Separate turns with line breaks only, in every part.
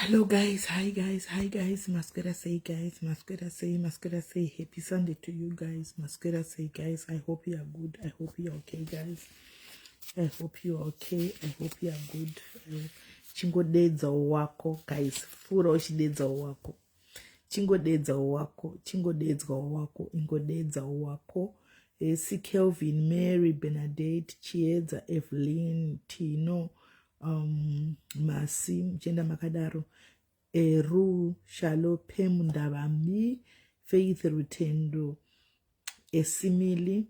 Hello guys, hi guys, hi guys, maswera sei guys, maswera sei, maswera sei, happy Sunday to you guys, maswera sei guys, I hope you are good, I hope you are okay guys, I hope you are okay, I hope you are good. Chingodedzawo wako guys, fura uchidedzawo wako, chingodedzawo wako, chingodedzwawo wako, ingodedzawo wako. Si Kelvin, Mary, Bernadette, Chiedza, Evelyn, Tino, Masi, muchienda makadaro, Eru, Shalo, Pem, Ndavambi, Faith, Rutendo, Esimili,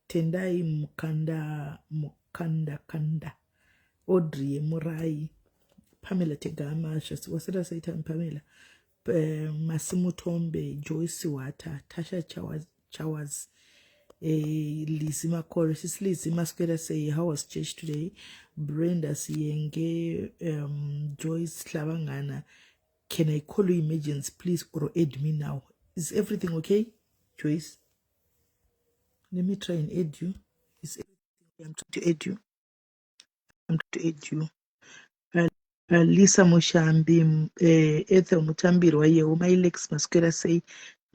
Tendai, Mukanda, Mukanda Kanda, Audrey, Murai, Pamela Tegama, wasera sei time Pamela, Masimutombe, Joyce Wata, Tasha Chawaz, Chawaz, Lizzie Makore, Sis Lizzie Masquera say, how was church today? Brenda Sienge, Joyce Hlabangana, can I call you emergency please or add me now? Is everything okay, Joyce? Let me try and add you. Is everything okay? I'm trying to add you. I'm trying to add you. Lisa Mushambi, Ethel Mutambirwa, Yewo, my Lex Masquera say,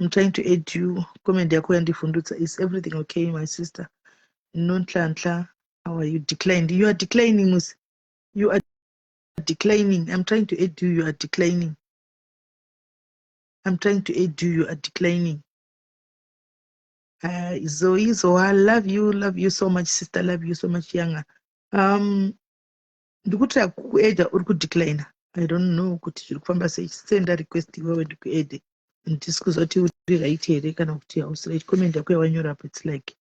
I'm trying to add you. Comment yako yandifundutsa. Is everything okay, my sister? Nonhlanhla, how are you? Declined. You are declining, Mus. You are declining. I'm trying to add you. You are declining. I'm trying to add you. You are declining. Zoe, Zoa, love you so much, sister. Love you so much, younger. Ndikuti kuadda uri kudecline. I don't know kuti zviri kufamba sei. Senda request iwewe ndikuadde. Ndisi kuzoti uri right here kana kuti hausi right. Comment yako yawanyora apo, it's like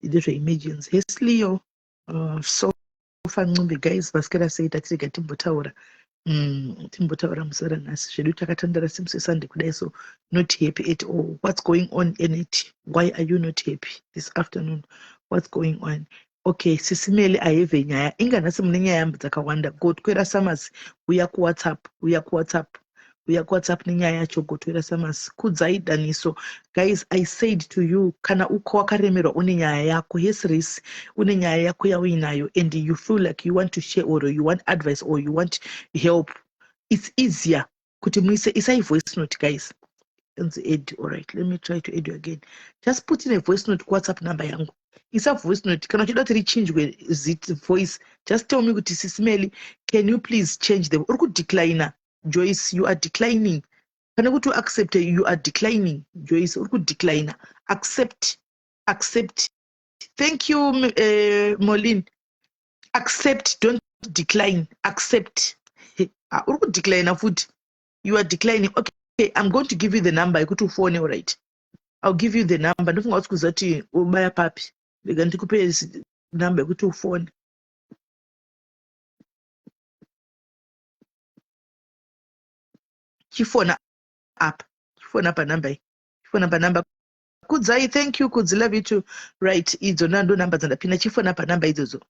ndezveemergency. Heslio, Sofa Ncumbi, guys, vasikira sei? Tatirega timbotaura, timbotaura musara nhasi zvedu takatandara semusi weSunday kudai, so not happy at all. What's going on in it? Why are you not happy this afternoon? What's going on? Okay, Sisimeli, I have nyaya. Inga nhasi mune nyaya dzakawanda. Gotwera Summers, uya kuWhatsApp, uya kuWhatsApp, uya kuWhatsApp nenyaya yacho. Gotwera Summers, kudzai daniso. Guys, I said to you, kana uko wakaremerwa, une nyaya yako, yes, ris une nyaya yako yauinayo and you feel like you want to share or you want advice or you want help, it's easier kuti muise, isai voice note, guys. Inzi add. Alright, let me try to add you again. Just put in a voice note kuWhatsApp number yangu. Isa voice note. Kana uchida kuti richinjwe voice, just tell me kuti, "Sisimeli, can you please change the..." Uri kudeclina, Joyce. You are declining. Pane kuti uaccept, you are declining. Joyce, uri kudeclina. Accept, accept. Thank you, Molin. Accept, don't decline. Accept. Uri kudeclina futi. You are declining. Okay, I'm going to give you the number yekuti ufone. Alright, I'll give you the number. Ndofunga kuti kuziva kuti ubaya papi. Rega ndikupe number yekuti ufone. Chifona apa, chifona panhamba iyi, chifona panhamba. Kudzai, thank you, Kudzi. Love you too. Right, idzo ndo namba dzandapinda. Chifona panhamba idzodzo.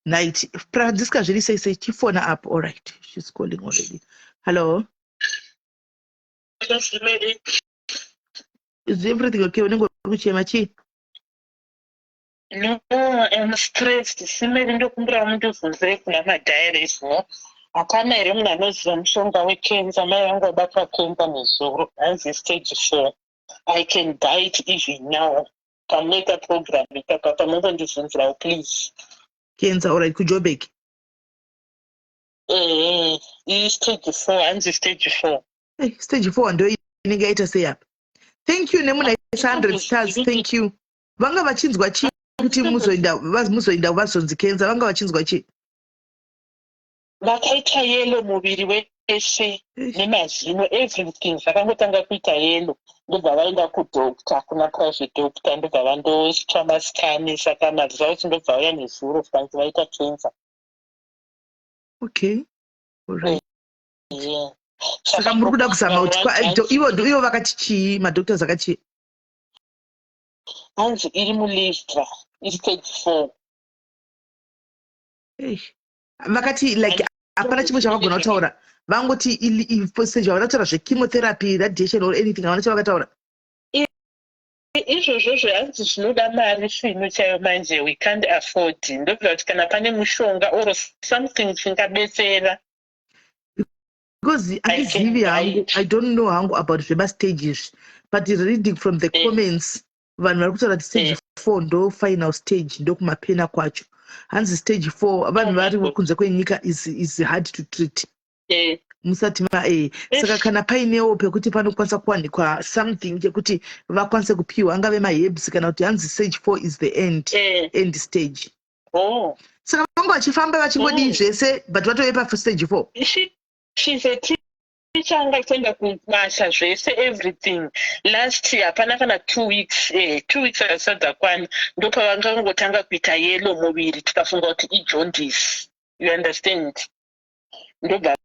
Night Francisca, zviri sei sei? Chifona up. Alright, she's calling already. Hello? Is everything okay? Unenge uri kuchema chii?
No, I'm stressed. Simeri, ndokumbira mundibvunzire kuna madiaries, no? Hapana here munhu anoziva mushonga wekenza? Mai vangu vabatwa kenza nezuro, hanzi stage 4. I can buy it even now. Pamunoita program ipapa, pamunondibvunzirawo, please.
Kenza, alright. KuJoburg?
Ehe, istage 4, hanzi stage 4.
Hey, stage 4 ndo inenge yaita sei apa? Thank you nemunhu aisa 100 stars, thank you. Vanga vachinzwa chii kuti muzoenda, muzoenda vazonzi kenza? Vanga vachinzwa chii?
Vakaita yellow muviri weshe nemazino, everything zvakangotanga kuita yellow. Ndobva vaenda kudoctor, kuna private doctor, ndobva vandoswa mascan, saka maresults ndobva auya nezuro, zvikanzi vaita cancer.
Okay, alright.
Yeah.
Saka muri kuda kuzama kuti ivo vakati chii? Madoctors akati?
Hanzi iri muliver, istage 4.
Eish. Vakati like hapana chimwe chavagona kutaura? Vangoti stage, havana kutaura zvechemotherapy, radiation or anything? Havana chavakataura?
Izvozvo zvehanzi zvinoda mari svinu chaiyo manje we can't afford. Ndobvira kuti kana pane mushonga or something chingabetsera.
Because handizivi hangu, I don't know hangu about zvemastage izvi, but reading from the comments, vanhu vari kutaura kuti stage 4 ndo final stage, ndokumapena kwacho. Hanzi stage 4 vanhu vari kunze kwenyika is hard to treat. Musati ma saka kana painewo pekuti panokwanisa kuwanikwa something chekuti vakwanise kupiwa, angave maherbs kana kuti, hanzi stage 4 is the end, end stage. Saka vanga vachifamba vachingodii zvese, but vatove pastage 4.
She's a teacher, anga achienda kubasa zvese, everything. Last year hapana kana 2 weeks, 2 weeks asati dzakwana, ndopavangangotanga kuita yellow muviri, tikafunga kuti ijaundice, you understand? Ndobva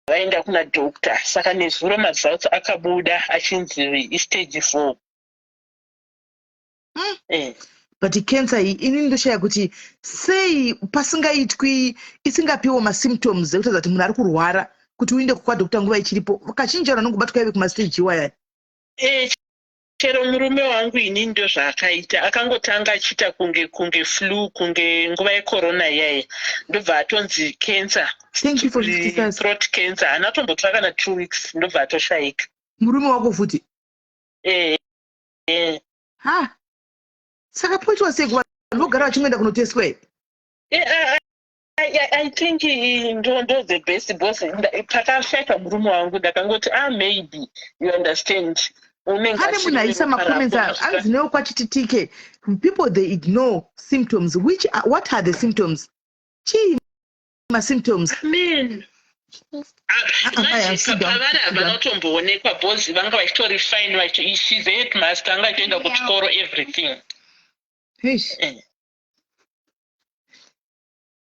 vaenda kuna doctor. Saka nezuro maresults akabuda achinzi istage 4.
But cancer iyi, ini ndoshaya kuti sei pasingaitwi, isingapiwo masymptoms ekutaridza kuti munhu ari kurwara, kuti uinde kwadoctor nguva ichiripo. Kazhinji vanhu vanongobatwa ive kumastage iwaya.
Chero murume wangu ini ndo zvaakaita. Akangotanga achiita kunge flu, kunge nguva yecorona iyaya, ndobva atonzi cancer.
Thank you for 50 stars.
Throat cancer. Haana tombotora kana 2 weeks, ndobva atoshayika.
Murume wako futi?
Eh.
Ha, saka poitwa sei kuvanhu vogara vachingoenda kunotestwa here?
I think ndo the best, because pakashaika murume wangu ndakangoti, ah, maybe, you understand, unenge
Pane munhu aisa macomments anzi newo kwachititike, people, they ignore symptoms. What are the symptoms? Chii masymptoms?
Amen.
Ah, ah, aya, sit down,
Pavari
sit down.
havana kutomboonekwa, because vanga vachitori fine, she's a headmaster, anga achienda kuchikoro, everything.
Eish.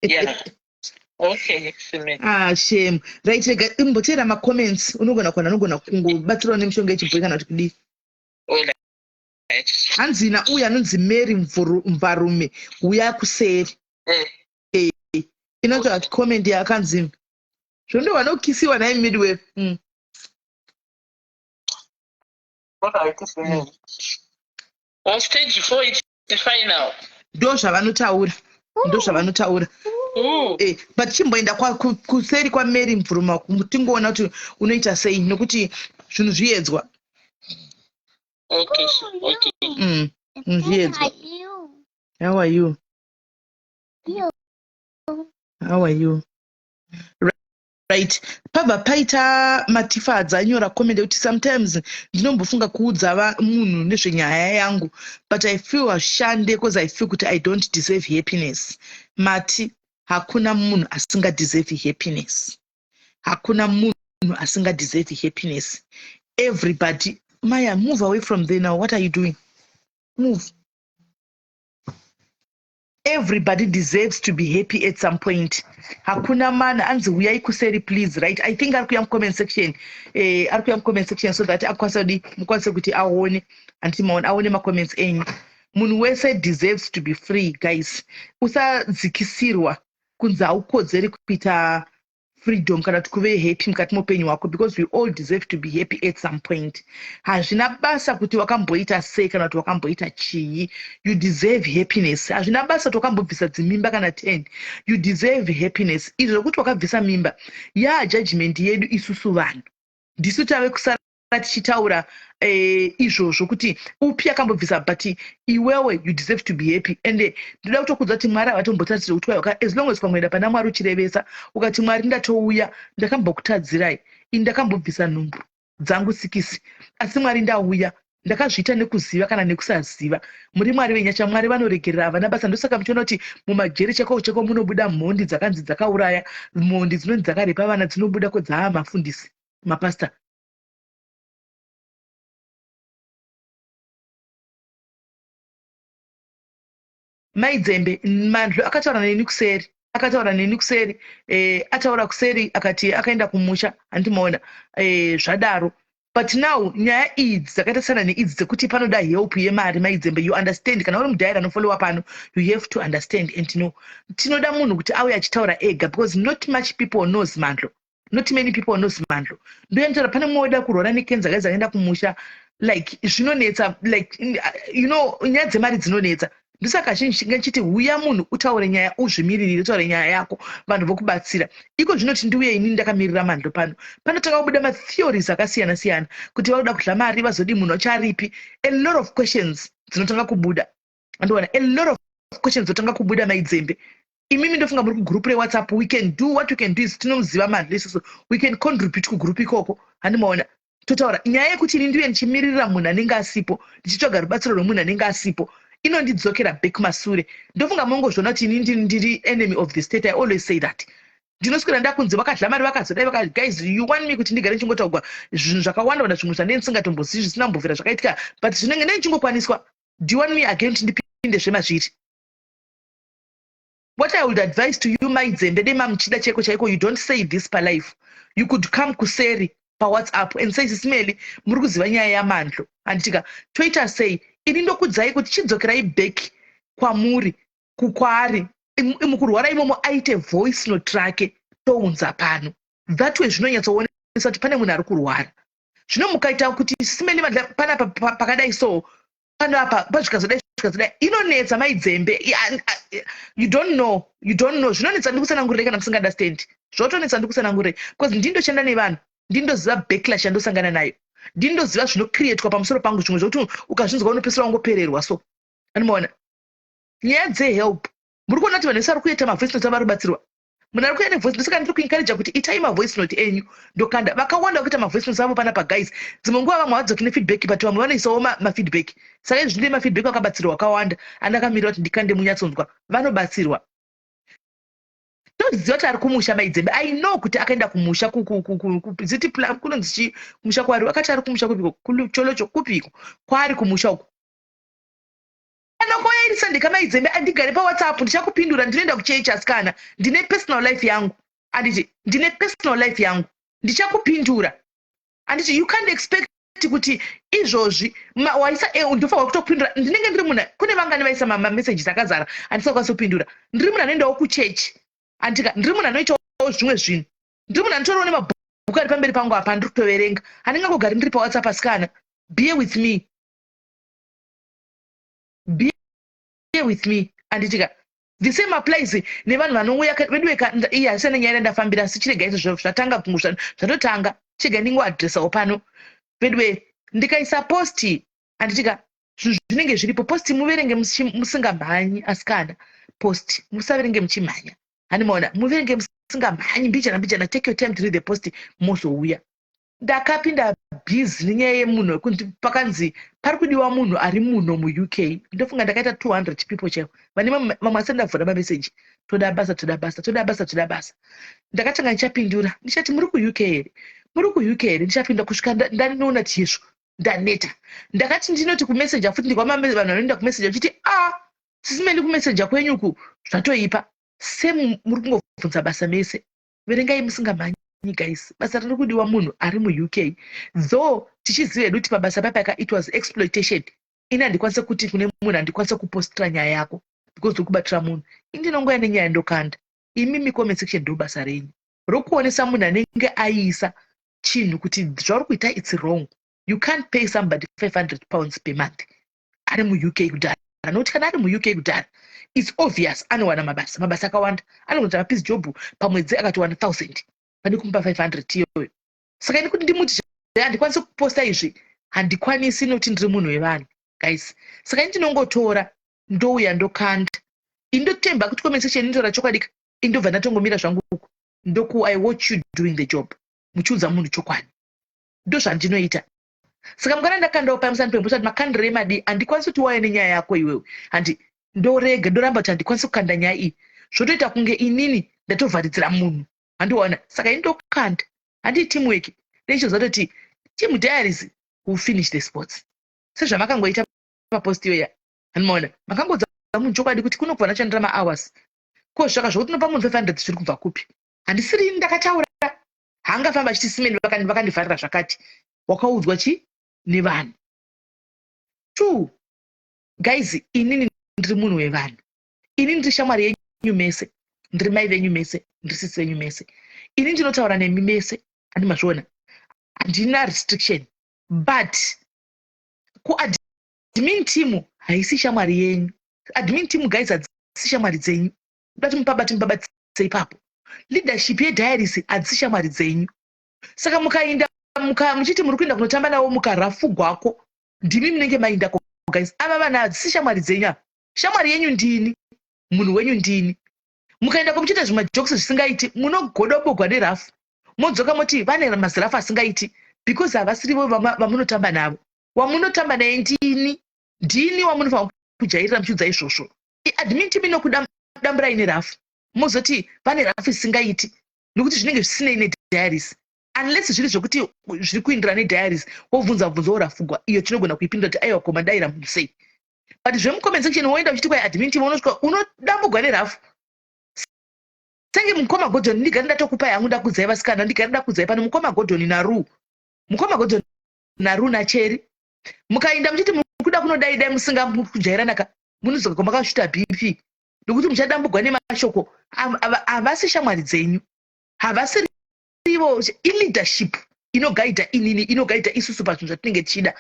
Yeah, okay, Sime.
Ah, shame. Right, rega imboteera macomments. Unogona kuwana, unogona kungobatsirawo nemishonga yechibhoyi kana kuti kudii.
Alright.
Hanzi na uyu anonzi Mary Mvarume, uya kuseri. Inotaura kuti comment yakanzi zvondo vanokisiwa nai midway.
Alright, Sime. Oh, stage 4, it's final.
Ndo zvavanotaura, ndo zvavanotaura. But chimboenda kuseri kwaMary Mvuruma, tingoona kuti unoita sei, nokuti zvinhu zviedzwa.
Okay.
Zvinhu zviedzwa. How are you? How are you? Right, pabva paita Matifadza anyora comment ekuti, "Sometimes ndinombofunga kuudza munhu nezvenyaya yangu, but I feel ashande because I feel kuti I don't deserve happiness." Mati, hakuna munhu asingadeserve happiness. Hakuna munhu asingadeserve happiness. Everybody. Maya, move away from there now. What are you doing? Move. Everybody deserves to be happy at some point. Hakuna mana anzi uyai kuseri, please. Right, I think ari kuya mucomment section, ari kuya mucomment section so that akwanise kudi mukwanise kuti aone, handiti maona, aone macomments enyu. Munhu wese deserves to be free, guys. Usadzikisirwa kunzi haukodzeri kuita freedom kana kuti kuve happy mukati meupenyu hwako, because we all deserve to be happy at some point. Hazvina basa kuti wakamboita sei kana kuti wakamboita chii, you deserve happiness. Hazvina basa kuti wakambobvisa dzimimba kana 10, you deserve happiness. Izvo zvokuti wakabvisa mimba, yaa judgment yedu isusu vanhu, ndisu tave kusara tichitaura izvozvo kuti upi akambobvisa, but iwewe you deserve to be happy. And ndoda kutokudza kuti Mwari havatombotarisiri kuti as long as ukangoenda pana Mwari uchirevesa, ukati, "Mwari, ndatouya, ndakambokutadzirai ini, ndakambobvisa nhumbu dzangu 6, asi Mwari ndauya, ndakazviita nekuziva kana nekusaziva, muri Mwari venyasha." Mwari vanoregerera, havana basa. Ndosaka muchiona kuti mumajeri cheko cheko munobuda mhondi dzakanzi dzakauraya, mhondi dzinonzi dzakarepa vana, dzinobuda ko dzaa mafundisi, mapasta. Maidzembe Mandlo akataura neni kuseri, akataura neni kuseri, ataura kuseri akati akaenda kumusha, handimaona zvadaro. But now nyaya idzi dzakaita sana neidzi dzekuti panoda help yemari, Maidzembe, you understand, kana uri mudhairi anofollowa pano, you have to understand and know tinoda munhu kuti auye achitaura ega, because not much people knows Mandlo, not many people knows Mandlo. Ndoyanotaura pane mumwe weda kurwara nekenza, kaizi akaenda kumusha. Like, zvinonetsa, like, nyaya dzemari dzinonetsa. Ndosaka zhinji chiti huya munhu utaure nyaya, uzvimiririre, utaure nyaya yako, vanhu vokubatsira. Iko zvinoti ndiuye inini ndakamirira Mandlo pano, panotanga kubuda matheories akasiyana siyana kuti vakuda kudya mari, vazodi munhu acharipi. A lot of questions dzinotanga kubuda. Andiona a lot of questions dzotanga kubuda. Maidzembe, imimi ndofunga muri kugroup reWhatsApp. We can do what we can do is tinomuziva Mandlo isusu. We can contribute kugroup ikoko, handimaona? Totaura nyaya yekuti ini ndiuye ndichimiririra munhu anenge asipo, ndichitsvaga rubatsiro rwemunhu anenge asipo, inondidzokera back masure. Ndofunga mongozviona kuti ini ndiri enemy of the state. I always say that. Ndinoswera ndakunzi vakadya mari, vakazodai vaka. Guys, you want me kuti ndigare ndichingotaurwa zvinhu zvakawanda wanda, zvimwe zvandee ndisingatombozivi, zvisina kumbobvira zvakaitika, but zvinenge ndee ndichingokwaniswa. Do you want me again kuti ndipinde zvemazviri? What I would advise to you, Maidzembe, dema muchida chaiko chaiko, you don't say this palife. You could come kuseri paWhatsApp and say, "Sis Melly, muri kuziva nyaya yaMandlo, handitika? Toita sei?" Ini ndokudzai kuti chidzokerai back kwamuri, kwaari mukurwara imomo, aite voice note rake, tounza pano. That way zvinonyatsoonesa kuti pane munhu ari kurwara. Zvino mukaita kuti, "Sis Melly, panapa pakadai, so pano apa pazvikazodai, zvikazodai," inonetsa, Maidzembe. You don't know, you don't know. Zvinonetsa ndikusanangurire kana musingaunderstand. Zvotonetsa ndikusanangurire because ndindoshanda nevanhu, ndindoziva backlash yandosangana nayo, ndindoziva zvinocreatwa pamusoro pangu, zvimwe zvokuti ukazvinzwa unopesera wangopererwa. So anomaona nyaya dzehelp, muri kuona kuti vanhu vese vari kuita mavoice note avari kubatsirwa. Munhu ari kuuya nevoice, ndosaka ndiri kuencouragea kuti itai mavoice note enyu. Ndokanda vakawanda vakuita mavoice notes avo panapa. Guys, dzimwe nguva vamwe havadzoki nefeedback, but vamwe vanoisawo mafeedback. Saka izvi ndine mafeedback akabatsirwa akawanda andakamirira kuti ndikande munyatsonzwa. Vanobatsirwa. Toziva kuti ari kumusha, Maidzembe. I know kuti akaenda kumusha ziti kunonzi chii kumusha kwaari. Akati ari kumusha kupiko? Kucholocho kupiko kwaari kumusha uko? Kana kwauya ndika, Maidzembe, andigare paWhatsApp, ndichakupindura. Ndinoenda kuchechi, asikana. Ndine personal life yangu, anditi? Ndine personal life yangu, ndichakupindura, anditi? You can't expect kuti izvozvi waisa ndofanirwa kutopindura. Ndinenge ndiri munhu, kune vangani vaisa mamessages akazara, handisakwanisi kupindura. Ndiri munhu anoendawo kuchechi, andika? Ndiri munhu anoitawo zvimwe zvinhu. Ndiri munhu anotorawo nemabhuku ari pamberi pangu apa, ndiri kutoverenga. Handingangogari ndiri paWhatsApp, asikana. Bear with me, bear with me, anditika? The same applies nevanhu vanouya veduwe. Iye hasina nyaya yandafambira, asi chirega izvo zvatanga, zvatotanga. Chega ndingoadresawo pano veduwe. Ndikaisa post, anditika? Zvinhu zvinenge zviripo. Post muverenge musingamhanyi, asikana. Post musaverenge muchimhanya, handimaona? Muverenge musingamhanyi, mbijana mbijana. Take your time to read the post, mozouya. Ndakapinda busy nenyaya yemunhu wekuti pakanzi pari kudiwa munhu ari muno muUK. Ndofunga ndakaita 200 people chaivo vane vamwe asati ndavhura mameseji: "Toda basa, toda basa, toda basa, toda basa." Ndakatanga ndichapindura, ndichati, "Muri kuUK here? Muri kuUK here?" Ndichapinda kusvika ndanoona chizvo ndaneta. Ndakati ndinoti kumeseja futi, ndikwa vanhu vanoenda kumeseja uchiti, "A, Sis Melly, kumeseja kwenyuku zvatoipa semu, muri kungobvunza basa mese." Verengai musingamhanyi, guys. Basa riri kudiwa munhu ari muUK, though tichiziva hedu kuti pabasa papaka it was exploitation. Ini handikwanise kuti kune munhu, handikwanise kupostira nyaya yako because uri kubatira munhu. Indinongoya nenyaya, ndokanda. Imimi comment section ndo basa renyu rokuonesa munhu anenge aisa chinhu kuti zvauri kuita, it's wrong. You can't pay somebody £500 per month ari muUK kudhara, nokuti kana ari muUK kudhara, it's obvious anowana mabasa, mabasa akawanda. Anokuita mapiece job pamwedzi akatowana 1000 pane kumupa 500 iyoyo. Saka ini kuti ndimuti handikwanisi kuposta izvi, handikwanisi, nokuti ndiri munhu wevanhu, guys. Saka ini ndinongotora, ndouya, ndokanda. Ini ndotemba kuti comment section inotora chokwadi. Indobva ndatongomira zvangu uku, ndoku I watch you doing the job, muchiudza munhu chokwadi. Ndozvandinoita. Saka mukana ndakandawo pamusani pembosati makandiro emadi, handikwanisi kuti wauya nenyaya yako iwewe, handi ndorega, ndoramba kuti handikwanisi kukanda nyaya iyi. Zvotoita kunge inini ndatovharidzira munhu, handiona? Saka ini ndokanda, handii teamwork neichizoza toti team diaries will finish the sports sezvamakangoita papost iyoya, handimaona? Makangodza munhu chokwadi kuti kunobva ndashandira mahours ko zvaka zvokuti unopa munhu 500 zviri kubva kupi? Handisiri ini ndakataura. Haangafamba achiti simeni vakandivharira zvakati. Wakaudzwa chi nevanhu. Two, guys, inini ndiri munhu wevanhu. Ini ndiri shamwari yenyu mese, ndiri mai venyu mese, ndiri sisi venyu mese. Ini ndinotaura nemi mese, handimazviona? Handina restriction, but Kuadmin team haisi shamwari yenyu. Admin team, guys, hadzisi shamwari dzenyu. Dati mupabati, mupabatise ipapo. Leadership yediaries hadzisi shamwari dzenyu. Saka mukainda muchiti muri kuenda kunotamba navo, mukarafugwako, ndimi munenge maindako, guys. Ava vanhu hadzisi shamwari dzenyu ava. Shamwari yenyu ndini, munhu wenyu ndini. Mukaenda kumuchiita zvimajokes zvisingaiti, munogodobogwa nerafu, modzoka moti vane mazirafu asingaiti, because havasirivo vamunotamba navo. Wamunotamba naye ndini, ndini wamunofanira kujairira muchiudza izvozvo. Admin team inokudamburai nerafu, mozoti vane rafu isingaiti, nekuti zvinenge zvisinei nediaries, unless zviri zvokuti zviri kuindira nediaries, wobvunza bvunzo, worafugwa. Iyo tinogona kuipindura kuti aiwa, koma daira munhu sei. But zvemucomment section, woenda uchiti kwai admin team, unosvika unodambugwa nerafu senge mukoma Godon. Ndigari ndatokupai hangu, ndakudzai vasikana, ndigari ndakudzai pano mukoma Godon naru, mukoma Godon naru nacheri. Mukainda muchiti muri kuda kunodai dai musinga kujairanaka, munodzoka kwamakasvita BP, nokuti muchadambugwa nemashoko. Havasi shamwari dzenyu, havasirivo. Ileadership inogaidha inini, inogaidha isusu pazvinhu zvatinenge tichida.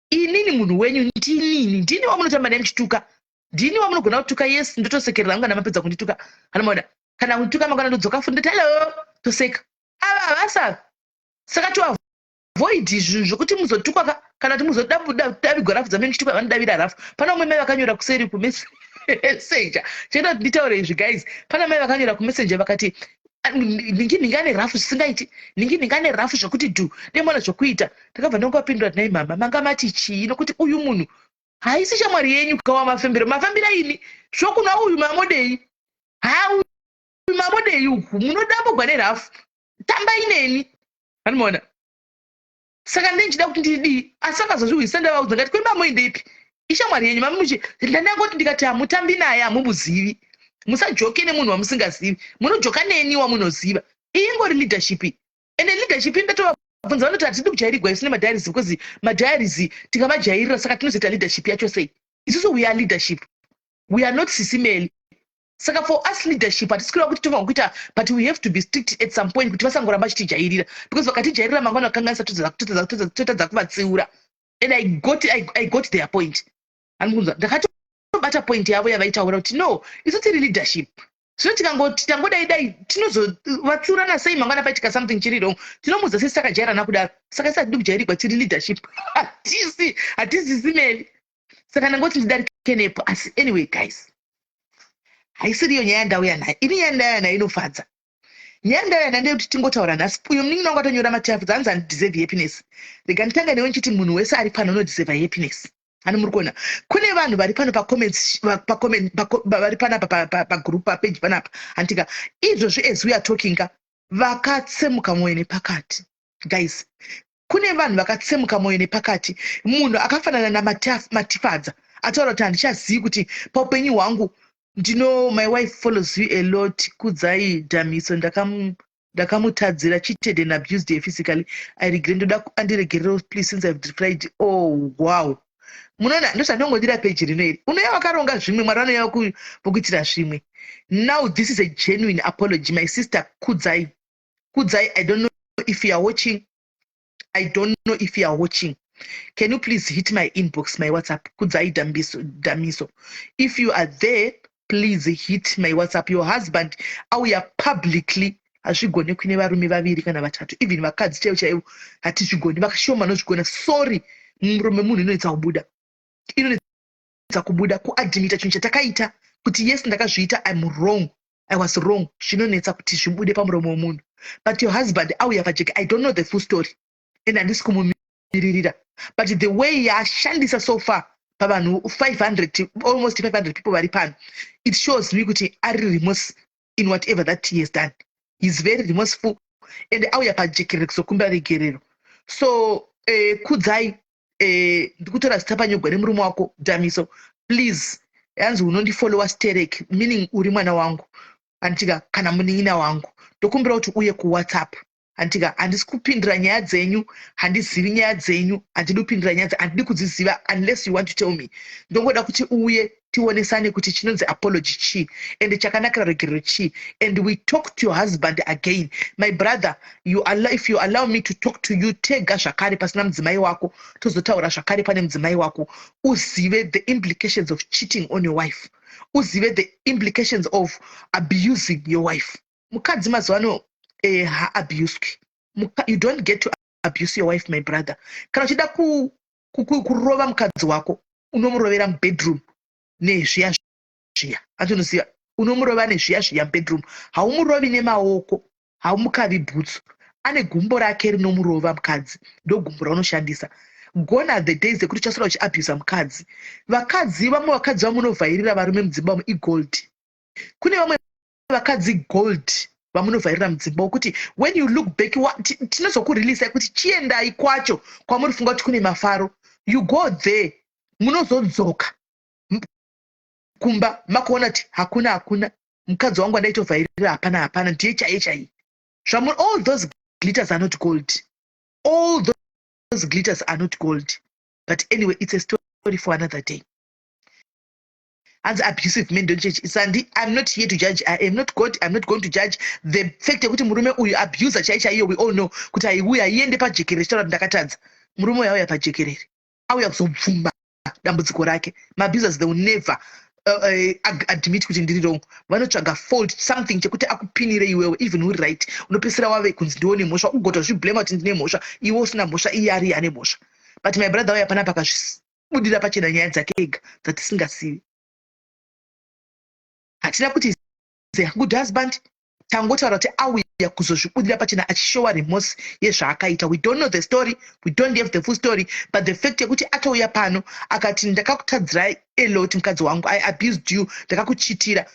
Inini munhu wenyu ndinini, ndini wamunotamba naye muchituka, ndini wamunogona kutuka. Yes, ndotosekerera hangu kana mapedza kundituka. Anomaona kana kundituka mangwana, ndodzoka futi, ndoti hello, toseka. Ava havasi ava. Saka toavoid zvinhu zvokuti muzotukwa ka, kana kuti muzodavigwa rafu dzamene muchituka. Vanodavira rafu. Pana umwe mai vakanyora kuseri kumessenger. Chaita kuti nditaure izvi, guys, pana mai vakanyora kumessenger vakati, "Ningi ningi ane rafu zvisingaiti, ningi ningi ane rafu zvokuti dhu nemona zvokuita." Ndakabva ndongopindura, "Nai mama, manga mati chii? Nokuti uyu munhu haisi shamwari yenyu. Kawa mafembero mafambira ini zvokunwa uyu mamodei, ha, uyu mamodei uku munodambugwa nerafu. Tambai neni." Anomaona. Saka ndinchida kuti ndidii? Asi akazozvihwisa. Ndavaudza ngati kwemamoendepi, ishamwari yenyu mamuchi. Ndandangoti ndikati hamutambi naye, hamumuzivi. Musajoke nemunhu wamusingazivi, munojoka neni wamunoziva. Iyi ingori leadership. Ende leadership ndatovabvunza, vanoti hatidi kujairigwa isu nemadiaries, because madiaries tikavajairira, saka tinozoita leadership yacho sei isusu? We are leadership, we are not sisimeli. Saka for us leadership hatisi kureva kuti tofanira kuita, but we have to be strict at some point kuti vasangoramba chitijairira, because vakatijairira mangwana vakanganisa, totadza kuvatsiura. And I got their point. Anokunzwa, ndakatobata point yavo yavaitaura kuti no, isu tiri leadership. Zvino tikangoti tangodai dai, tinozovatsiurana sei mangwana paitika something chiri wrong? Tinomudza sei takajairana kudaro? Saka isi hatidi kujairigwa, tiri leadership, hatisi simeli. Saka ndangoti ndidarike nepo. Asi anyway, guys, haisiriyo nyaya yandauya nayo ini. Nyaya yandauya nayo inofadza. Nyaya yandauya nayo ndeyekuti tingotaura nhasi. Uyo munin'ina wangu atonyora matafudza, hanzi handideserve happiness. Rega nditanga newe nchiti munhu wese ari pano unodeserve happiness. Hani muri kuona kune vanhu vari pano pacomments, vari panapa pagroup, papeji panapa, handika? Izvozvi as we are talking ka, vakatsemuka mwoyo nepakati. Guys, kune vanhu vakatsemuka mwoyo nepakati. Munhu akafanana naMatifadza ataura kuti handichazivi kuti paupenyu hwangu ndino. My wife follows you a lot, Kudzai Dhamiso. Ndakamutadzira, cheated and abused her physically. I regret. Ndoda andiregererewo please, since I've replied. Oh wow, munoona, ndozvandinongodira peji rino iri. Unouya wakaronga zvimwe, Mwari vanouya vokuitira zvimwe. Now this is a genuine apology, my sister Kudzai. Kudzai, I don't know if you are watching, I don't know if you are watching. Can you please hit my inbox, my WhatsApp? Kudzai Damiso, Damiso, if you are there, please hit my WhatsApp. Your husband auya publicly. Hazvigoni kuine varume vaviri kana vatatu, even vakadzi chaivo chaivo hatizvigoni, vakashoma vanozvigona. Sorry, murume munhu inonetsa kubuda, inonetsa kubuda, kuadmita chinhu chatakaita kuti yes, ndakazviita, I'm wrong, I was wrong. Zvinonetsa kuti zvibude pamuromo wemunhu. But your husband auya pajeke. I don't know the full story and handisi kumumiririra, but the way yaashandisa so far pavanhu 500, almost 500 people vari pano, it shows me kuti ari remorse in whatever that he has done. He is very remorseful and auya pajekerere kuzokumbira regerero. So Kudzai, ndikutora zita panyogwa nemurume wako Dhamiso. Please, yanzi unondifollowa sterek, meaning uri mwana wangu, handitika, kana munin'ina wangu. Ndokumbira kuti uye kuWhatsApp, handitika. Handisi kupindura nyaya dzenyu, handizivi nyaya dzenyu, handidi kupindura nyaya, handidi kudziziva unless you want to tell me. Ndongoda kuti uye. Tionesane kuti chinonzi apology chii and chakanakira regerero chii, and we talk to your husband again. My brother, if you allow me to talk to you tega zvakare pasina mudzimai wako, tozotaura zvakare pane mudzimai wako, uzive the implications of cheating on your wife, uzive the implications of abusing your wife. Mukadzi mazuva ano haabuswi. You don't get to abuse your wife, my brother. Kana uchida kurova mukadzi wako, unomurovera mubedroom nezviya zviya atinoziva. Unomurova nezviya zviya mubedroom. Haumurovi nemaoko, haumukavi bhutsu. Ane gumbo rake rinomurova mukadzi, ndogumbo raunoshandisa. Gone are the days ekuti uchaswera uchiabusa mukadzi. Vakadzi, vamwe vakadzi vamunovhairira varume mudzimba umu igold. Kune vamwe vakadzi gold vamunovhairira mudzimba wekuti when you look back, tinozokureleasai kuti chiendai kwacho kwamuri funga kuti kune mafaro. You go there, munozodzoka kumba makuona kuti hakuna, hakuna mukadzi wangu andaitovhairira, hapana, hapana, ndiye chaiye chaiye. All those glitters are not gold. All those glitters are not gold. But anyway, it's a story for another day. Hanzi abusive men don't judge. Sandi, I'm not here to judge. I am not God. I'm not going to judge. The fact yekuti murume uyu abuser chai chaiyo, we all know kuti aiuya aiende pajekerere chitaura kuti ndakatadza. Murume uyu auya pajekerere, auya kuzobvuma dambudziko rake. Maabusers, they will never admit kuti ndiri wrong. Vanotsvaga fault, something chekuti akupinire iwewe. Even uri right, unopedzisira wave kunzi ndione mhosva, ugotozviblema kuti ndine mhosva, iwe usina mhosva, iye ari ane mhosva. But my brother uya panapa akazvibudira pachena nyaya dzake ega dzatisingasivi. Hatina kuti a good husband, tangotaura kuti auya kuzozvibudira pachena achishowa remorse yezvaakaita. We don't know the story, we don't have the full story, but the fact yekuti atouya pano akati ndakakutadzirai a lot, mukadzi wangu, I abused you, ndakakuchitira.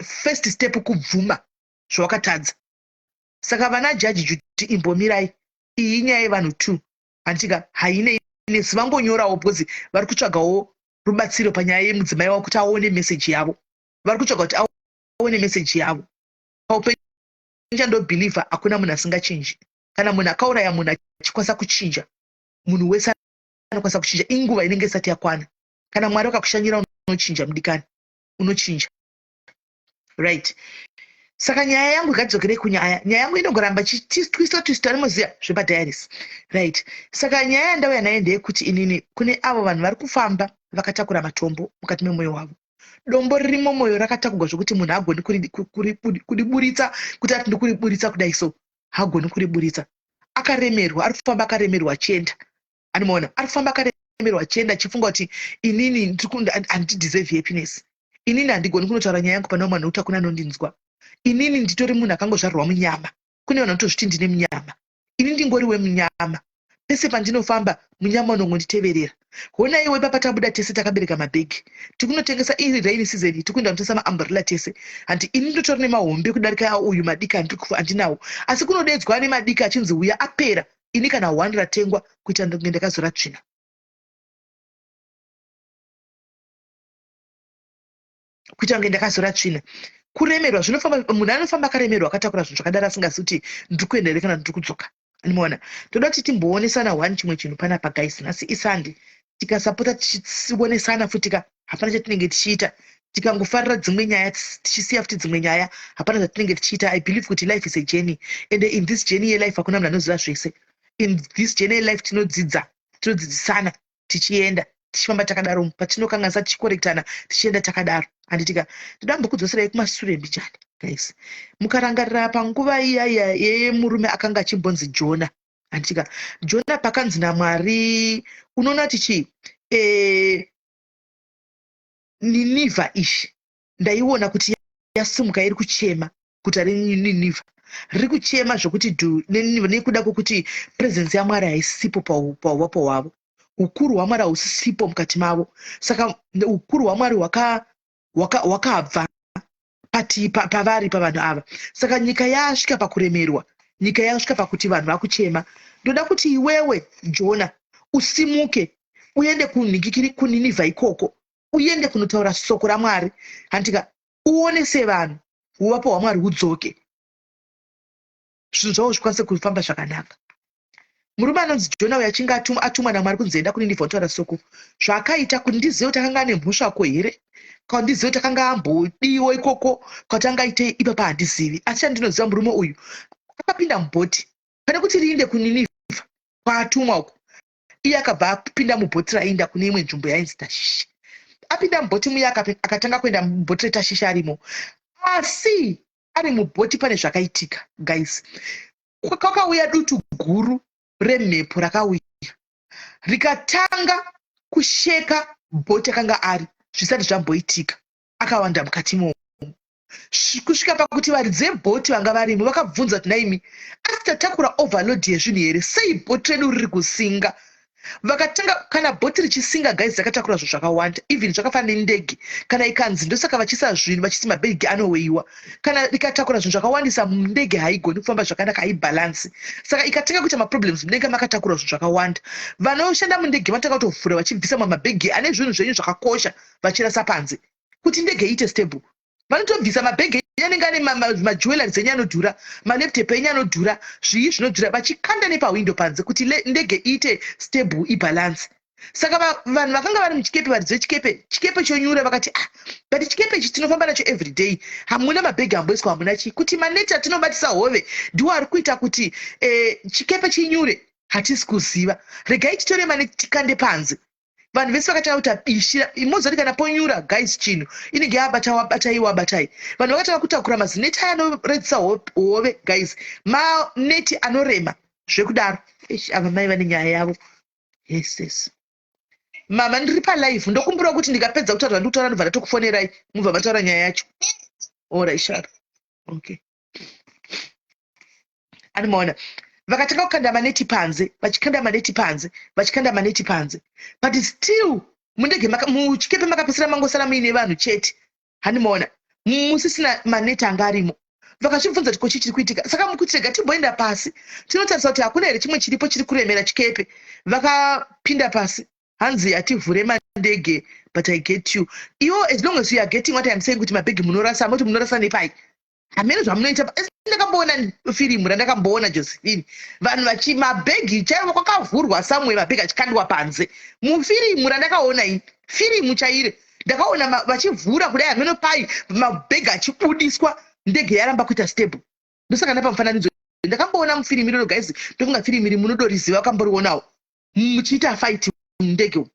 First step kubvuma zvawakatadza. Saka vana Jaji Juti, imbomirai. Iyi inyaya yevanhu two, handitika? Hainei nesi. Vangonyorawo because vari kutsvagawo rubatsiro panyaya yemudzimai wavo kuti aone meseji yavo. Vari kutsvaga kuti aone meseji yavo. Paupenyu chandobhilivha, hakuna munhu asingachinji. Kana munhu akauraya munhu achikwanisa kuchinja, munhu wese anokwanisa kuchinja. Inguva inenge isati yakwana. Kana Mwari vakakushanyira, unochinja, mudikani, unochinja, right? Saka nyaya yangu, ikadzokerei kunyaya, nyaya yangu inongoramba chitwista twista, nimoziva zvepadiaries, right? Saka nyaya yandauya nayo ndeyekuti inini kune avo vanhu vari kufamba vakatakura matombo mukati memwoyo wavo. Dombo ririmo mwoyo rakatakurwa zvokuti munhu haagoni kuriburitsa. Kuti ati ndikuriburitsa kudai so, haagoni kuriburitsa. Akaremerwa, ari kufamba akaremerwa achienda. Anomaona ari kufamba akaremerwa achienda, achifunga kuti inini handideserve happiness, inini handigoni kunotaura nyaya yangu pane vamwe vanhu nekuti hakuna anondinzwa, inini nditori munhu akangozvarwa munyama. Kune vanhu vanotozviti ndine munyama, ini ndingori wemunyama. Pese pandinofamba munyama unongonditeverera. Honaiwe papa, tabuda tese takabereka mabhegi tikunotengesa. Iri rainy season, tikuenda kunotengesa maumbrella tese, handi? Ini ndotori nemahombe kudarika uyu, madiki handinawo, asi kunodedzwa nemadiki achinzi uya apera. Ini kana one ratengwa, kuita kunge ndakazora tsvina, kuita kunge ndakazora tsvina. Kuremerwa zvinofamba, munhu anofamba akaremerwa, akatakura zvinhu zvakadaro, asingazivi kuti ndiri kuenda here kana ndiri kudzoka. Anomaona, toda kuti timboonesana one chimwe chinhu panapa, guys. Nhasi iSunday, tikasapota tichionesana futi ka, hapana chatinenge tichiita. Tikangofarira dzimwe nyaya, tichisiya futi dzimwe nyaya, hapana zvatinenge tichiita. I believe kuti life is a journey, and in this journey yelife hakuna munhu anoziva zvese. In this journey yelife tinodzidza, tinodzidzisana tichienda, tichifamba takadaro. Patinokanganisa tichikorektana, tichienda takadaro, handitika? Ndoda mbokudzoserai kumasure mbichana, guys. Mukarangarira panguva iya yemurume akanga achimbonzi Jona, handitika? Jona pakanzi naMwari, unoona kuti chii, Ninivha ishi ndaiona kuti yasimuka, iri kuchema. Guta reNinivha riri kuchema zvokuti dhu nekuda kwokuti presence yaMwari haisipo pauvapo hwavo. Ukuru hwaMwari hausisipo mukati mavo. Saka ukuru hwaMwari hwakabva pavari, pavanhu ava. Saka nyika yasvika pakuremerwa, nyika yasvika pakuti vanhu vakuchema. Ndoda kuti iwewe Jona usimuke, uende kunhikikiri kuNinivha ikoko, uende kunotaura soko raMwari, handika? Uonese vanhu uvapo hwaMwari hudzoke, zvinhu zvavo zvikwanise kufamba zvakanaka. Murume anonzi Jona uyo achinge atumwa naMwari kunzi enda kuNinivha kutaura soko, zvaakaita kuti ndizive kuti akanga ane mhosvako here. Kana ndizive kuti akanga ambodiwo ikoko, kuti angaitei ipapa, handizivi. Asi chandinoziva, murume uyu akapinda mubhoti pane kuti riinde kuNinivha kwaatumwa uko. Iye akabva apinda mubhoti raienda kune imwe nzvimbo yainzi Tashishi. Apinda mubhoti muya, akatanga kuenda mubhoti reTashishi arimo. Asi ari mubhoti pane zvakaitika, guys. Kwakauya dutu guru remhepo, rakauya rikatanga kusheka bhoti akanga ari, zvisati zvamboitika. Akawanda mukati imomo kusvika pakuti varidzi vebhoti vanga varimo vakabvunza kuti, "Naimi, asi tatakura overload yezvinhu here? Sei bhoti redu riri kusinga?" Vakatanga, kana bhoti richisinga, guys, rakatakura zvinhu zvakawanda. Even zvakafanana nendege kana ikanzi, ndosaka vachiisa zvinhu, vachiti mabhegi anoweyiwa. Kana rikatakura zvinhu zvakawandisa, ndege haigoni kufamba zvakanaka, haibhalansi. Saka ikatanga kuita maproblems, munenge makatakura zvinhu zvakawanda. Vanoshanda mundege vanotanga kutovhura vachibvisa mamabhegi ane zvinhu zvenyu zvakakosha, vachirasa panze kuti ndege iite stable. Vanotobvisa mabhegi enyu anenge ane majewelleries enyu anodhura, malaptop enyu anodhura, zvii zvinodhura, vachikanda nepahwindo panze kuti ndege iite stable, ibalance. Saka vanhu vakanga vari muchikepe, varidzi vechikepe, chikepe chonyura, vakati, "Ah, but chikepe ichi tinofamba nacho every day, hamuna mabhegi amboiswa, hamuna chii. Kuti maneti atinobatisa hove ndiwo ari kuita kuti chikepe chinyure, hatisi kuziva. Regai titore maneti tikande panze." Vanhu vese vakatanga kuita bishi. Mozoti kana ponyura, guys, chinhu inenge yabata, wabatai, wabatai. Vanhu vakatanga kutakura mazineti aya anoredzisa hove, guys, maneti anorema zvekudaro. Ava mai vane nyaya yavo. Yes, mama, ndiri palive. Ndokumbirawo kuti ndikapedza kutaura zvandikutaura, ndobva ndatokufonerai, mubva mataura nyaya yacho. Alright, sharp. Okay, anomaona vakatanga kukanda maneti panze, vachikanda maneti panze, vachikanda maneti panze, but still mundege, muchikepe makapesera mangosara muine vanhu chete. Handimaona musisina maneti anga arimo. Vakachibvunza kuti, "Kochi chiri kuitika?" Saka mukuti rega timboenda pasi tinotarisa kuti hakuna here chimwe chiripo chiri kuremera chikepe. Vakapinda pasi, hanzi, "Hativhure mandege." But I get you iwo, as long as you are getting what I am saying, kuti mabhegi munorasa, moti munorasa nepai, hamene zvamunoita. Asi ndakamboona firimu randakamboona, Josephine, vanhu vachi mabhegi chaivo kwakavhurwa samwe, mabhegi achikandwa panze. Mufirimu randakaona ini, firimu chaire, ndakaona vachivhura kudai, hameno pai, mabhegi achibudiswa, ndege yaramba kuita stable. Ndosaka ndapa mufananidzo. Ndakamboona mufirimu iroro, guys. Ndofunga firimu iri munodoriziva, vakamborionawo muchiita fight mundege,